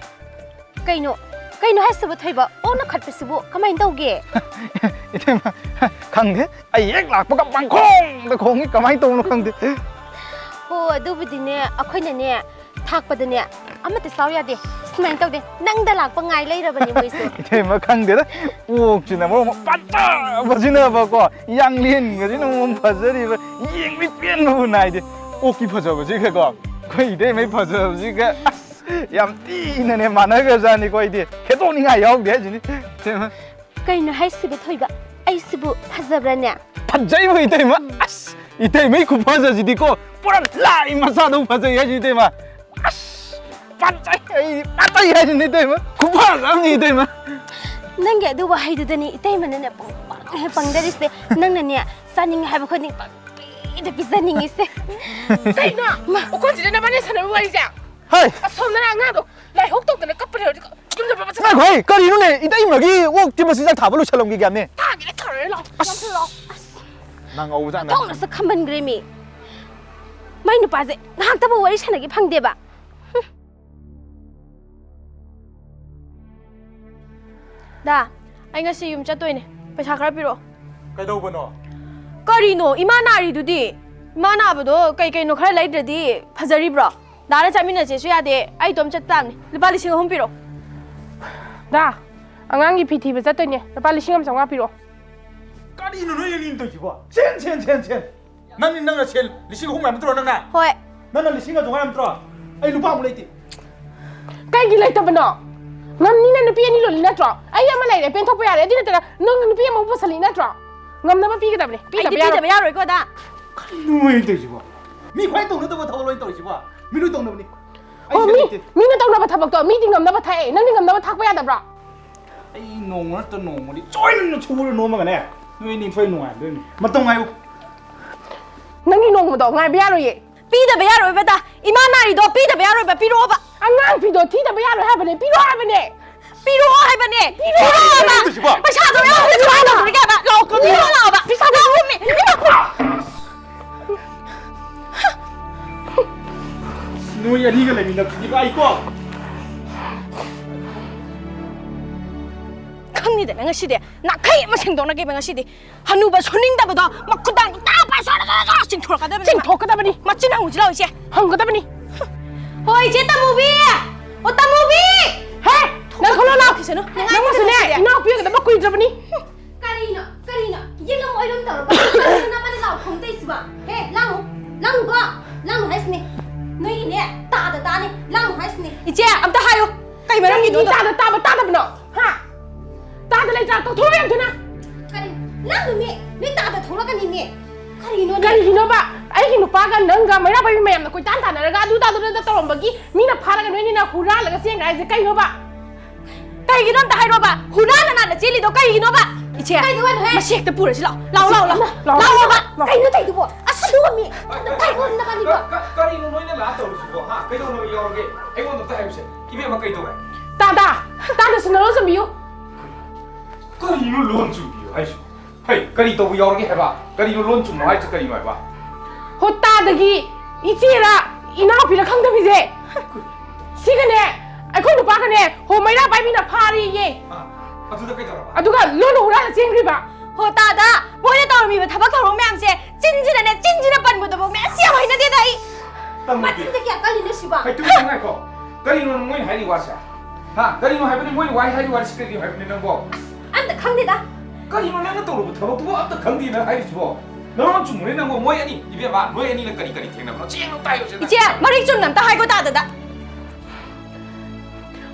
ꯀꯩꯅꯣ, ꯀꯩꯅꯣ ꯍꯥꯏꯁꯤꯕꯨ ꯊꯣꯏꯕ? ꯑꯣꯛꯅ ꯈꯠꯄꯁꯤꯕꯨ ꯀꯃꯥꯏꯅ ꯇꯧꯒꯦ? ꯏꯇꯩꯃ, ꯈꯪꯗꯦ, ꯑꯩ ꯍꯦꯛ ꯂꯥꯛꯄꯒ ꯄꯪꯈꯣꯡꯗ ꯈꯣꯡꯉꯤ, ꯀꯃꯥꯏꯅ ꯇꯧꯕꯅꯣ ꯈꯪꯗꯦ꯫ ꯍꯣ, ꯑꯗꯨꯕꯨꯗꯤꯅꯦ, ꯑꯩꯈꯣꯏꯅꯅꯦ, ꯊꯥꯛꯄꯗꯅꯦ, ꯑꯃꯠꯇ ꯆꯥꯎ ꯌꯥꯗꯦ꯫ ꯁꯨꯃꯥꯏꯅ ꯇꯧꯗꯦ, ꯅꯪꯗ ꯂꯥꯛꯄ ꯉꯥꯏ ꯂꯩꯔꯕꯅꯦ ꯃꯣꯏꯁꯨ꯫ ꯏꯇꯩꯃ, ꯈꯪꯗꯦꯗ, ꯑꯣꯛꯁꯤꯅ ꯃꯔꯣꯟ ꯑꯃ ꯐꯖꯕꯁꯤꯅꯕꯀꯣ, ꯌꯥꯡꯂꯦꯟꯒꯁꯤꯅ ꯃꯔꯣꯟ ꯑꯃ ꯐꯖꯔꯤꯕ, ꯌꯦꯡꯕ ꯄꯦꯟꯕꯕꯨ ꯅꯥꯏꯗꯦ꯫ ꯑꯣꯛꯀꯤ ꯐꯖꯕꯁꯤꯒꯀꯣ, ꯑꯩꯈꯣꯏ ꯏꯇꯩꯃꯩ ꯐꯖꯕꯁꯤꯒ, ꯑꯁ, ꯌꯥꯝ ꯊꯤꯅꯅꯦ ꯃꯥꯟꯅꯈ꯭ꯔꯖꯥꯠꯅꯤꯀꯣ꯫ ꯑꯩꯗꯤ ꯈꯦꯠꯇꯣꯛꯅꯤꯡꯉꯥꯏ ꯌꯥꯎꯗꯦ ꯍꯥꯏꯁꯤꯅꯤ꯫ ꯏꯇꯩꯃ, ꯀꯩꯅꯣ ꯍꯥꯏꯁꯤꯕꯨ ꯊꯣꯏꯕ? ꯑꯩꯁꯤꯕꯨ ꯐꯖꯕ꯭ꯔꯥꯅꯦ? ꯐꯖꯩꯕ ꯏꯇꯩꯃ! ꯑꯁ! ꯏꯇꯩꯃꯩ ꯈꯨꯐꯖꯁꯤꯗꯤꯀꯣ, ꯄꯨꯔꯥ ꯂꯥꯏ ꯃꯆꯥꯗꯧ ꯐꯖꯩ ꯍꯥꯏꯁꯤ ꯏꯇꯩꯃ! ꯑꯁ! ꯐꯖꯩ! ꯑꯩ ꯐꯖꯩ ꯍꯥꯏꯁꯤꯅꯤ ꯏꯇꯩꯃ! ꯈꯨꯐꯖ ꯑꯃꯅꯤ ꯏꯇꯩꯃ! ꯅꯪꯒꯤ ꯑꯗꯨ ꯋꯥꯍꯩꯗꯨꯗꯅꯤ ꯏꯇꯩꯃꯅꯅꯦ ꯄꯪꯄꯪ ꯍꯦꯛ ꯄꯪꯗꯔꯤꯁꯦ꯫ ꯅꯪꯅꯅꯦ ꯆꯥꯅꯤꯡꯉꯦ ꯍꯥꯏꯕ ꯈꯨꯗꯤꯡ ꯄꯪꯄꯤꯗ ꯄꯤꯖꯅꯤꯡꯉꯤꯁꯦ꯫ ꯀꯩꯅꯣ? ꯃꯥ! ꯑꯩꯈꯣꯏꯁꯤꯗ ꯅꯕꯥꯅꯤ ꯁꯥꯟꯅꯕ ꯋꯥꯔꯤꯁꯦ? ꯍꯩ! ꯑꯁꯣꯝꯗꯅ ꯑꯉꯥꯡꯗꯣ ꯂꯥꯏꯍꯧ ꯇꯧꯗꯅ ꯀꯞꯄ ꯂꯩꯍꯧꯔꯗꯤ ꯌꯨꯝꯗ ꯐꯠ ꯐꯠ ꯆꯠꯁꯤ꯫ ꯉꯥꯏꯈꯣ, ꯍꯩ, ꯀꯔꯤꯅꯣꯅꯦ? ꯏꯇꯩꯃꯒꯤ ꯑꯣꯛꯇꯤ ꯃꯆꯤꯟꯖꯥꯛ ꯊꯥꯕ ꯂꯣꯏꯁꯜꯂꯝꯈꯤꯒꯦ ꯍꯥꯏꯕꯅꯦ꯫ ꯊꯥꯒꯦꯔꯥ ꯊꯥꯔꯣꯏꯔꯥ ꯂꯥꯛꯑꯣ꯫ ꯑꯁ! ꯌꯥꯝ ꯊꯨꯅ ꯂꯥꯛꯑꯣ꯫ ꯑꯁ! ꯅꯪ ꯉꯧꯕꯖꯥꯠꯅꯦ꯫ ꯊꯣꯡꯅꯁꯨ ꯈꯝꯕꯟꯈ꯭ꯔꯦ ꯃꯤ꯫ ꯃꯥꯏ ꯅꯨꯄꯥꯁꯦ ꯉꯥꯏꯍꯥꯛꯇꯕꯨ ꯋꯥꯔꯤ ꯁꯥꯟꯅꯒꯦ ꯐꯪꯗꯦꯕ꯫ ꯍꯨꯝ꯫ ꯗꯥ, ꯑꯩ ꯉꯁꯤ ꯌꯨꯝ ꯆꯠꯇꯣꯏꯅꯦ꯫ ꯄꯩꯁꯥ ꯈꯔ ꯄꯤꯔꯛꯑꯣ꯫ ꯀꯩꯗꯧꯕꯅꯣ? ꯀꯔꯤꯅꯣ? ꯏꯃꯥ ꯅꯥꯔꯤꯗꯨꯗꯤ? ꯏꯃꯥ ꯅꯥꯕꯗꯣ ꯀꯩ ꯀꯩꯅꯣ ꯈꯔ ꯂꯩꯗ꯭ꯔꯗꯤ ꯐꯖꯔꯤꯕ꯭ꯔꯣ? ꯗꯥꯅ ꯆꯠꯃꯤꯟꯅꯁꯦꯁꯨ ꯌꯥꯗꯦ, ꯑꯩ ꯏꯇꯣꯝ ꯆꯠ ꯇꯥꯕꯅꯤ꯫ ꯂꯨꯄꯥ ꯂꯤꯁꯤꯡ ꯑꯍꯨꯝ ꯄꯤꯔꯛꯑꯣ꯫ ꯗꯥ, ꯑꯉꯥꯡꯒꯤ ꯐꯤ ꯊꯤꯕ ꯆꯠꯇꯣꯏꯅꯦ, ꯂꯨꯄꯥ ꯂꯤꯁꯤꯡ ꯑꯃ ꯆꯥꯝꯃꯉꯥ ꯄꯤꯔꯛꯑꯣ꯫ ꯀꯔꯤꯅꯣ ꯅꯣꯏ ꯑꯅꯤꯅ ꯇꯧꯔꯤꯁꯤꯕꯣ? ꯁꯦꯟ, ꯁꯦꯟ, ꯁꯦꯟ, ꯁꯦꯟ! ꯅꯪꯅꯤ, ꯅꯪꯅ ꯁꯦꯟ ꯂꯤꯁꯤꯡ ꯑꯍꯨꯝ ꯍꯥꯏꯕ ꯅꯠꯇ꯭ꯔꯣ ꯅꯪꯅ? ꯍꯣꯏ꯫ ꯅꯪꯅ ꯂꯤꯁꯤꯡ ꯑꯃ ꯆꯥꯝꯃꯉꯥ ꯍꯥꯏꯕ ꯅꯠꯇ꯭ꯔꯣ? ꯑꯩ ꯅꯨꯄꯥ ꯑꯃꯨꯛ ꯂꯩꯇꯦ꯫ ꯀꯩꯒꯤ ꯂꯩꯇꯕꯅꯣ? ꯉꯝꯅꯤꯅ ꯅꯨꯄꯤ ꯑꯅꯤ ꯂꯣꯜꯂꯤ ꯅꯠꯇ꯭ꯔꯣ? ꯑꯩ ꯑꯃ ꯂꯩꯔꯦ, ꯄꯦꯟꯊꯣꯛꯄ ꯌꯥꯔꯦ꯫ ꯑꯗꯨ ꯅꯠꯇ꯭ꯔꯒ ꯅꯪ ꯅꯨꯄꯤ ꯑꯃꯃꯨꯛ ꯄꯨꯁꯜꯂꯤ ꯅꯠꯇ꯭ꯔꯣ? ꯉꯝꯅꯕ ꯄꯤꯒꯗꯕꯅꯤ꯫ ꯄꯤꯗꯕ ꯑꯩꯗꯤ ꯌꯥꯔꯣꯏ꯫ ꯄꯤꯗꯕ ꯌꯥꯔꯣꯏꯀꯣ, ꯑꯗꯥ꯫ ꯀꯔꯤꯅꯣ ꯑꯩꯅ ꯇꯧꯔꯤꯁꯤꯕꯣ? ꯃꯤ ꯈ꯭ꯋꯥꯏ ꯇꯧꯅꯗꯕ ꯊꯕꯛ ꯂꯣꯏ ꯇꯧꯔꯤꯁꯤꯕꯣ? ꯃꯤ ꯂꯣꯏ ꯇꯧꯅꯕꯅꯤ꯫ ꯑꯩ ꯑꯣ, ꯁꯤꯗ ꯃꯤ, ꯂꯩꯇꯦ꯫ ꯃꯤꯅ ꯇꯧꯅꯕ ꯊꯕꯛꯇꯣ ꯃꯤꯗꯤ ꯉꯝꯅꯕ ꯊꯥꯛꯑꯦ, ꯅꯪꯗꯤ ꯉꯝꯅꯕ ꯊꯥꯛꯄ ꯌꯥꯗꯕ꯭ꯔꯣ? ꯑꯩ ꯅꯣꯡꯃ ꯅꯠꯇ ꯅꯣꯡꯃꯗꯤ ꯁꯣꯏꯗꯅ ꯁꯨꯔ ꯅꯣꯝꯃꯒꯅꯦ, ꯅꯣꯏ ꯑꯅꯤ ꯊꯣꯏ ꯅꯨꯡꯉꯥꯏꯗꯣꯏꯅꯤ꯫ ꯃꯇꯝ ꯉꯥꯏꯌꯨ꯫ ꯅꯪꯒꯤ ꯅꯣꯡꯃꯗꯣ ꯉꯥꯏꯕ ꯌꯥꯔꯣꯏꯌꯦ꯫ ꯄꯤꯗꯕ ꯌꯥꯔꯣꯏꯕꯗ꯫ ꯏꯃꯥ ꯅꯥꯔꯤꯗꯣ ꯄꯤꯗꯕ ꯌꯥꯔꯣꯏꯕ, ꯄꯤꯔꯛꯑꯣꯕ꯫ ꯑꯉꯥꯡ ꯐꯤꯗꯣ ꯊꯤꯗꯕ ꯌꯥꯔꯣꯏ ꯍꯥꯏꯕꯅꯦ, ꯄꯤꯔꯛꯑꯣ ꯍꯥꯏꯕꯅꯦ꯫ ꯄꯤꯔꯛꯑꯣ ꯍꯥꯏꯕꯅꯦ꯫ ꯄꯤꯔꯛꯑꯣꯕ꯫ ꯀꯩꯅꯣ ꯇꯧꯔꯤꯁꯤꯕꯣ? ꯄꯩꯁꯥꯗꯣ ꯌꯥꯎꯗ꯭ꯔꯁꯨ ꯀꯩꯅꯣ ꯇꯧꯔꯤꯒꯦ ꯍꯥꯏꯕ? ꯂꯥꯛꯑꯣ, ꯄꯤꯔꯛꯑꯣ ꯂꯥꯛꯑꯣꯕ꯫ ꯄꯩꯁꯥꯗꯣ ꯌꯥꯎꯔꯝꯃꯦ꯫ ꯅꯣꯏ ꯑꯅꯤꯒ ꯂꯩꯃꯤꯟꯅꯕꯁꯤꯗꯤ ꯚꯥꯏꯀꯣ꯫ ꯈꯪꯅꯤꯗꯅ ꯉꯁꯤꯗꯤ꯫ ꯅꯥꯈꯩ ꯑꯃ ꯁꯦꯡꯗꯣꯛꯅꯒꯦꯕ ꯉꯁꯤꯗꯤ꯫ ꯍꯅꯨꯕ ꯁꯨꯅꯤꯡꯗꯕꯗꯣ ꯃꯈꯨꯠꯇ ꯇꯥ ꯄꯥꯏ ꯁꯣꯏꯔꯒ ꯆꯤꯡꯊꯣꯔꯛꯀꯗꯕꯅꯤ꯫ ꯆꯤꯡꯊꯣꯛꯀꯗꯕꯅꯤ꯫ ꯃꯆꯤꯟ ꯍꯪꯉꯨꯁꯤ ꯂꯥꯛꯑꯣ, ꯏꯆꯦ꯫ ꯍꯪꯒꯗꯕꯅꯤ꯫ ꯍꯣꯏ, ꯏꯆꯦ ꯇꯃꯨꯕꯤ꯫ ꯑꯣ, ꯇꯃꯨꯕꯤ꯫ ꯍꯦ, ꯅꯪ ꯊꯣꯛꯂꯛꯑꯣ ꯂꯥꯛꯑꯣ꯫ ꯊꯣꯛꯈꯤꯁꯅꯨ꯫ ꯅꯨꯡꯉꯥꯏ ꯅꯪ ꯃꯁꯨꯅꯦ, ꯊꯣꯛꯈꯤꯁꯦ꯫ ꯏꯅꯥꯎꯄꯤ ꯎꯒꯗꯕ ꯀꯨꯏꯗ꯭ꯔꯕꯅꯤ꯫ ꯀꯔꯤꯅꯣ? ꯀꯔꯤꯅꯣ? ꯌꯦꯠꯂꯝ ꯑꯣꯏꯔꯝ ꯇꯧꯔꯕ? ꯀꯔꯤꯅꯣ ꯅꯕꯥꯅꯤ ꯂꯥꯎ ꯈꯣꯡ ꯇꯩꯁꯤꯕꯣ? ꯍꯦ, ꯂꯥꯡꯅꯨ꯫ ꯂꯥꯡꯅꯨꯀꯣ꯫ ꯂꯥꯡꯅꯨ ꯍꯥꯏꯁꯤꯅꯤ꯫ ꯅꯣꯏꯒꯤꯅꯦ, ꯇꯥꯗ ꯇꯥꯅꯤ꯫ ꯂꯥꯡꯅꯨ ꯍꯥꯏꯁꯤꯅꯤ꯫ ꯏꯆꯦ, ꯑꯝꯇ ꯍꯥꯏꯌꯨ꯫ ꯀꯩ ꯃꯔꯝꯒꯤꯅꯣ ꯀꯔꯤꯒꯤ ꯑꯗꯣ? ꯇꯥꯗ ꯇꯥꯕ ꯇꯥꯗꯕꯅꯣ? ꯍꯥ? ꯇꯥꯗ ꯂꯩꯇ꯭ꯔꯥ? ꯀꯧꯊꯣꯔꯛꯑꯣ ꯌꯥꯝ ꯊꯨꯅ꯫ ꯀꯔꯤ? ꯂꯥꯡꯅꯨꯅꯦ꯫ ꯅꯣꯏ ꯇꯥꯗ ꯊꯣꯛꯂꯛꯀꯅꯤꯅꯦ꯫ ꯀꯔꯤꯅꯣꯅꯦ? ꯀꯔꯤꯒꯤꯅꯣꯕ? ꯑꯩꯒꯤ ꯅꯨꯄꯥꯒ ꯅꯪꯒ ꯃꯩꯔꯥ ꯄꯥꯏꯕꯤ ꯃꯌꯥꯝꯅ ꯀꯣꯏꯇꯥꯟ ꯇꯥꯟꯅꯔꯒ ꯑꯗꯨ ꯇꯥꯗꯅ ꯇꯧꯔꯝꯕꯒꯤ ꯃꯤꯅ ꯐꯥꯔꯒ ꯅꯣꯏꯅꯤꯅ ꯍꯨꯔꯥꯜꯂꯒ ꯆꯦꯟꯈ꯭ꯔꯦ ꯍꯥꯏꯁꯦ ꯀꯩꯅꯣꯕ? ꯀꯩꯒꯤꯅꯣ ꯑꯝꯇ ꯍꯥꯏꯔꯣꯕ? ꯍꯨꯔꯥꯟꯅ ꯅꯥꯟꯅ ꯆꯦꯜꯂꯤꯗꯣ ꯀꯩꯒꯤꯅꯣꯕ? ꯏꯆꯦ, ꯀꯩꯗꯧꯕꯅꯣꯍꯦ? ꯃꯁꯤ ꯍꯦꯛꯇ ꯄꯨꯔꯁꯤ ꯂꯥꯛꯑꯣ꯫ ꯂꯥꯛꯑꯣ, ꯂꯥꯛꯑꯣ, ꯂꯥꯛꯑꯣ꯫ ꯂꯥꯛꯑꯣ꯫ ꯂꯥꯛꯑꯣꯕ꯫ ꯂꯥꯛꯑꯣ꯫ ꯀꯩꯅꯣ ꯇꯧꯗꯨꯕꯣ? ꯑꯁ, ꯑꯗꯨꯒ ꯃꯤ ꯑꯝꯇ ꯇꯥꯏꯈꯣ ꯅꯕꯥꯅꯤꯗꯣ꯫ ꯀ-, ꯀ-, ꯀꯔꯤꯅꯣ ꯅꯣꯏꯅ ꯂꯥꯛꯑ ꯇꯧꯔꯤꯁꯤꯕꯣ? ꯍꯥ? ꯀꯩꯗꯧꯅꯕ ꯌꯥꯎꯔꯒꯦ? ꯑꯩꯉꯣꯟꯗ ꯑꯝꯇ ꯍꯥꯏꯌꯨꯁꯦ꯫ ꯏꯕꯦꯝꯃ, ꯀꯩꯗꯧꯔꯦ? ꯇꯥꯗ! ꯇꯥꯗ, ꯁꯤꯟꯅꯔꯣ ꯆꯟꯕꯤꯌꯨ꯫ ꯀꯔꯤꯅꯣ ꯂꯣꯟ ꯆꯨꯝꯕꯤꯌꯨ ꯍꯥꯏꯁꯤꯕꯣ? ꯍꯩ, ꯀꯔꯤ ꯇꯧꯕ ꯌꯥꯎꯔꯒꯦ ꯍꯥꯏꯕ? ꯀꯔꯤꯅꯣ ꯂꯣꯟ ꯆꯨꯝꯃꯣ ꯍꯥꯏꯁꯦ ꯀꯔꯤꯅꯣ ꯍꯥꯏꯕ? ꯍꯣ, ꯇꯥꯗꯒꯤ ꯏꯆꯦꯔ ꯏꯅꯥꯎꯄꯤꯔ ꯈꯪꯗꯕꯤꯁꯦ꯫ ꯁꯤꯒꯅꯦ, ꯑꯩꯈꯣꯏ ꯅꯨꯄꯥꯒꯅꯦ, ꯍꯣ, ꯃꯩꯔꯥ ꯄꯥꯏꯕꯤꯅ ꯐꯥꯔꯦꯌꯦ꯫ ꯑꯥ, ꯑꯗꯨꯗ ꯀꯩꯗꯧꯔꯕ? ꯑꯗꯨꯒ ꯂꯣꯟꯅ ꯍꯨꯔꯥꯜꯂ ꯆꯦꯟꯈ꯭ꯔꯤꯕ꯫ ꯍꯣ, ꯇꯥꯗ, ꯃꯣꯏꯅ ꯇꯧꯔꯝꯃꯤꯕ ꯊꯕꯛ ꯊꯧꯔꯝ ꯃꯌꯥꯝꯁꯦ ꯆꯤꯟꯁꯤꯅꯅꯦ, ꯆꯤꯟꯁꯤꯅ ꯄꯟꯕꯗꯕꯨ ꯃꯌꯥꯝ ꯌꯥꯝ ꯍꯩꯅꯗꯦꯗ ꯑꯩ꯫ ꯇꯝꯃꯨꯕꯤ꯫ ꯃꯆꯤꯟꯁꯦ ꯀꯌꯥ ꯀꯜꯂꯤꯅꯣ ꯁꯤꯕꯣ? ꯍꯩ, ꯇꯨꯃꯤꯟꯅ ꯉꯥꯏꯈꯣ꯫ ꯀꯔꯤꯅꯣ ꯃꯣꯏꯅ ꯍꯥꯏꯔꯤ ꯋꯥꯁꯦ? ꯍꯥ? ꯀꯔꯤꯅꯣ ꯍꯥꯏꯕꯅꯤ? ꯃꯣꯏꯅ ꯋꯥꯍꯩ ꯍꯥꯏꯔꯤ ꯋꯥꯁꯤ ꯀꯔꯤꯅꯣ ꯍꯥꯏꯕꯅꯤ ꯅꯪꯕꯣ? ꯑꯁ, ꯑꯝꯇ ꯈꯪꯗꯦꯗ꯫ ꯀꯔꯤꯅꯣ ꯅꯪꯅ ꯇꯧꯔꯨꯕ ꯊꯕꯛꯇꯨꯕꯨ ꯑꯝꯇ ꯈꯪꯗꯦ ꯅꯪ ꯍꯥꯏꯔꯤꯁꯤꯕꯣ? ꯅꯔꯣꯟ ꯆꯨꯝꯃꯨꯅꯦ ꯅꯪꯕꯨ꯫ ꯃꯣꯏ ꯑꯅꯤ, ꯏꯕꯦꯝꯃ, ꯅꯣꯏ ꯑꯅꯤꯅ ꯀꯔꯤ ꯀꯔꯤ ꯊꯦꯡꯅꯕꯅꯣ? ꯆꯦꯡ ꯇꯥꯏꯌꯨꯁꯦ ꯅꯪ꯫ ꯏꯆꯦ, ꯃꯔꯤꯛ ꯆꯨꯝꯅ ꯑꯝꯇ ꯍꯥꯏꯒꯣ ꯇꯥꯗꯗ꯫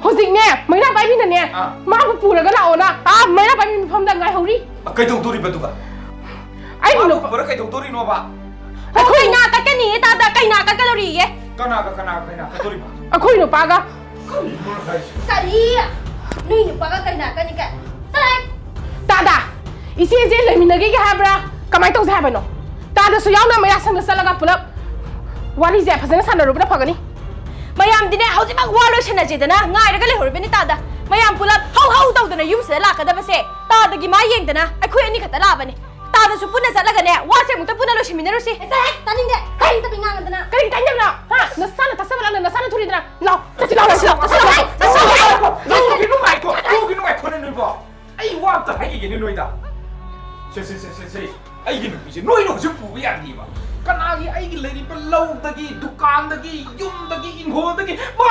ꯍꯧꯖꯤꯛꯅꯦ, ꯃꯩꯔꯥ ꯄꯥꯏꯕꯤꯅꯅꯦ, ꯑꯥ꯫ ꯃꯥꯕꯨ ꯄꯨꯔꯒ ꯂꯥꯛꯑꯣꯅ, ꯑꯥ, ꯃꯩꯔꯥ ꯄꯥꯏꯕꯤ ꯃꯐꯝꯗ ꯉꯥꯏꯍꯧꯔꯤ꯫ ꯑ, ꯀꯩꯗꯧꯗꯣꯔꯤꯕ ꯑꯗꯨꯒ? ꯑꯩꯕꯨ ꯃꯥꯕꯨ ꯅꯨꯄꯥ ꯄꯨꯔ ꯀꯩꯗꯧꯗꯣꯔꯤꯅꯣꯕ? ꯑꯩꯈꯣꯏ ꯀꯩꯅꯥ ꯀꯠꯀꯅꯤꯌꯦ ꯇꯥꯗ, ꯀꯩꯅꯥ ꯀꯠꯀꯗꯧꯔꯤꯌꯦ꯫ ꯀꯅꯥꯒ ꯀꯅꯥꯒ ꯀꯩꯅꯥ ꯀꯠꯇꯣꯔꯤꯕ? ꯑꯩꯈꯣꯏ ꯅꯨꯄꯥꯒ꯫ ꯀꯔꯤꯅꯣ ꯅꯪ ꯍꯥꯏꯁꯦ? ꯀꯔꯤ? ꯅꯣꯏ ꯅꯨꯄꯥꯒ ꯀꯩꯅꯥ ꯀꯠꯅꯤ ꯀꯥꯏ? ꯆꯠꯂꯍꯦ! ꯇꯥꯗ, ꯏꯆꯦꯁꯦ ꯂꯩꯃꯤꯟꯅꯈꯤꯒꯦ ꯍꯥꯏꯕ꯭ꯔꯥ? ꯀꯃꯥꯏꯅ ꯇꯧꯁꯦ ꯍꯥꯏꯕꯅꯣ? ꯇꯥꯗꯁꯨ ꯌꯥꯎꯅ ꯃꯌꯥꯁꯪꯗ ꯆꯠꯂꯒ ꯄꯨꯂꯞ ꯋꯥꯔꯤꯁꯦ ꯐꯖꯅ ꯁꯥꯟꯅꯔꯨꯕꯅ ꯐꯒꯅꯤ꯫ ꯃꯌꯥꯝꯗꯤꯅꯦ, ꯍꯧꯖꯤꯛꯃꯛ ꯋꯥ ꯂꯣꯏꯁꯟꯅꯁꯦꯗꯅ ꯉꯥꯏꯔꯒ ꯂꯩꯍꯧꯔꯤꯕꯅꯤ ꯇꯥꯗ꯫ ꯃꯌꯥꯝ ꯄꯨꯂꯞ ꯍꯧ ꯍꯧ ꯇꯧꯗꯅ ꯌꯨꯝꯁꯤꯗ ꯂꯥꯛꯀꯗꯕꯁꯦ ꯇꯥꯗꯒꯤ ꯃꯥ ꯌꯦꯡꯗꯅ ꯑꯩꯈꯣꯏ ꯑꯅꯤ ꯈꯛꯇ ꯂꯥꯛꯑꯕꯅꯤ꯫ ꯇꯥꯗꯁꯨ ꯄꯨꯟꯅ ꯆꯠꯂꯒꯅꯦ, ꯋꯥꯁꯦ ꯑꯃꯨꯛꯇ ꯄꯨꯟꯅ ꯂꯣꯏꯁꯤꯟꯃꯤꯟꯅꯔꯨꯁꯤ꯫ ꯆꯠꯂꯍꯦ! ꯇꯥꯅꯤꯡꯗꯦ! ꯀꯔꯤ ꯆꯠꯄꯤ ꯉꯥꯡꯗꯅ? ꯀꯔꯤ ꯇꯥꯅꯤꯡꯗꯕꯅꯣ? ꯍꯥ? ꯅꯁꯥꯅ ꯇꯥꯛꯆꯕ ꯂꯥꯟꯅ ꯅꯁꯥꯅ ꯊꯨꯔꯤꯗꯅ꯫ ꯂꯥꯎ, ꯆꯠꯁꯤ ꯂꯥꯎ, ꯆꯠꯁꯤ ꯂꯥꯎ, ꯆꯠꯁꯤ ꯂꯥꯎ, ꯆꯠꯁꯤ ꯂꯥꯎ꯫ ꯂꯧꯈꯤꯅꯨ ꯉꯥꯏꯈꯣ, ꯂꯧꯈꯤꯅꯨ ꯉꯥꯏꯈꯣꯅꯦ ꯅꯣꯏꯕꯣ꯫ ꯑꯩ ꯋꯥ ꯑꯝꯇ ꯍꯥꯏꯈꯤꯒꯦꯅꯦ ꯅꯣꯏꯗ꯫ ꯁꯦ, ꯁꯦ, ꯁꯦ, ꯁꯦ, ꯁꯦ꯫ ꯑꯩꯒꯤ ꯅꯨꯄꯤꯁꯦ ꯅꯣꯏꯅ ꯍꯧꯖꯤꯛ ꯄꯨꯕ ꯌꯥꯗꯦꯕ꯫ ꯀꯅꯥꯒꯤ ꯑꯩꯒꯤ ꯂꯩꯔꯤꯕ ꯂꯧꯗꯒꯤ, ꯗꯨꯀꯥꯟꯗꯒꯤ, ꯌꯨꯝꯗꯒꯤ, ꯏꯪꯈꯣꯜꯗꯒꯤ ꯃꯥ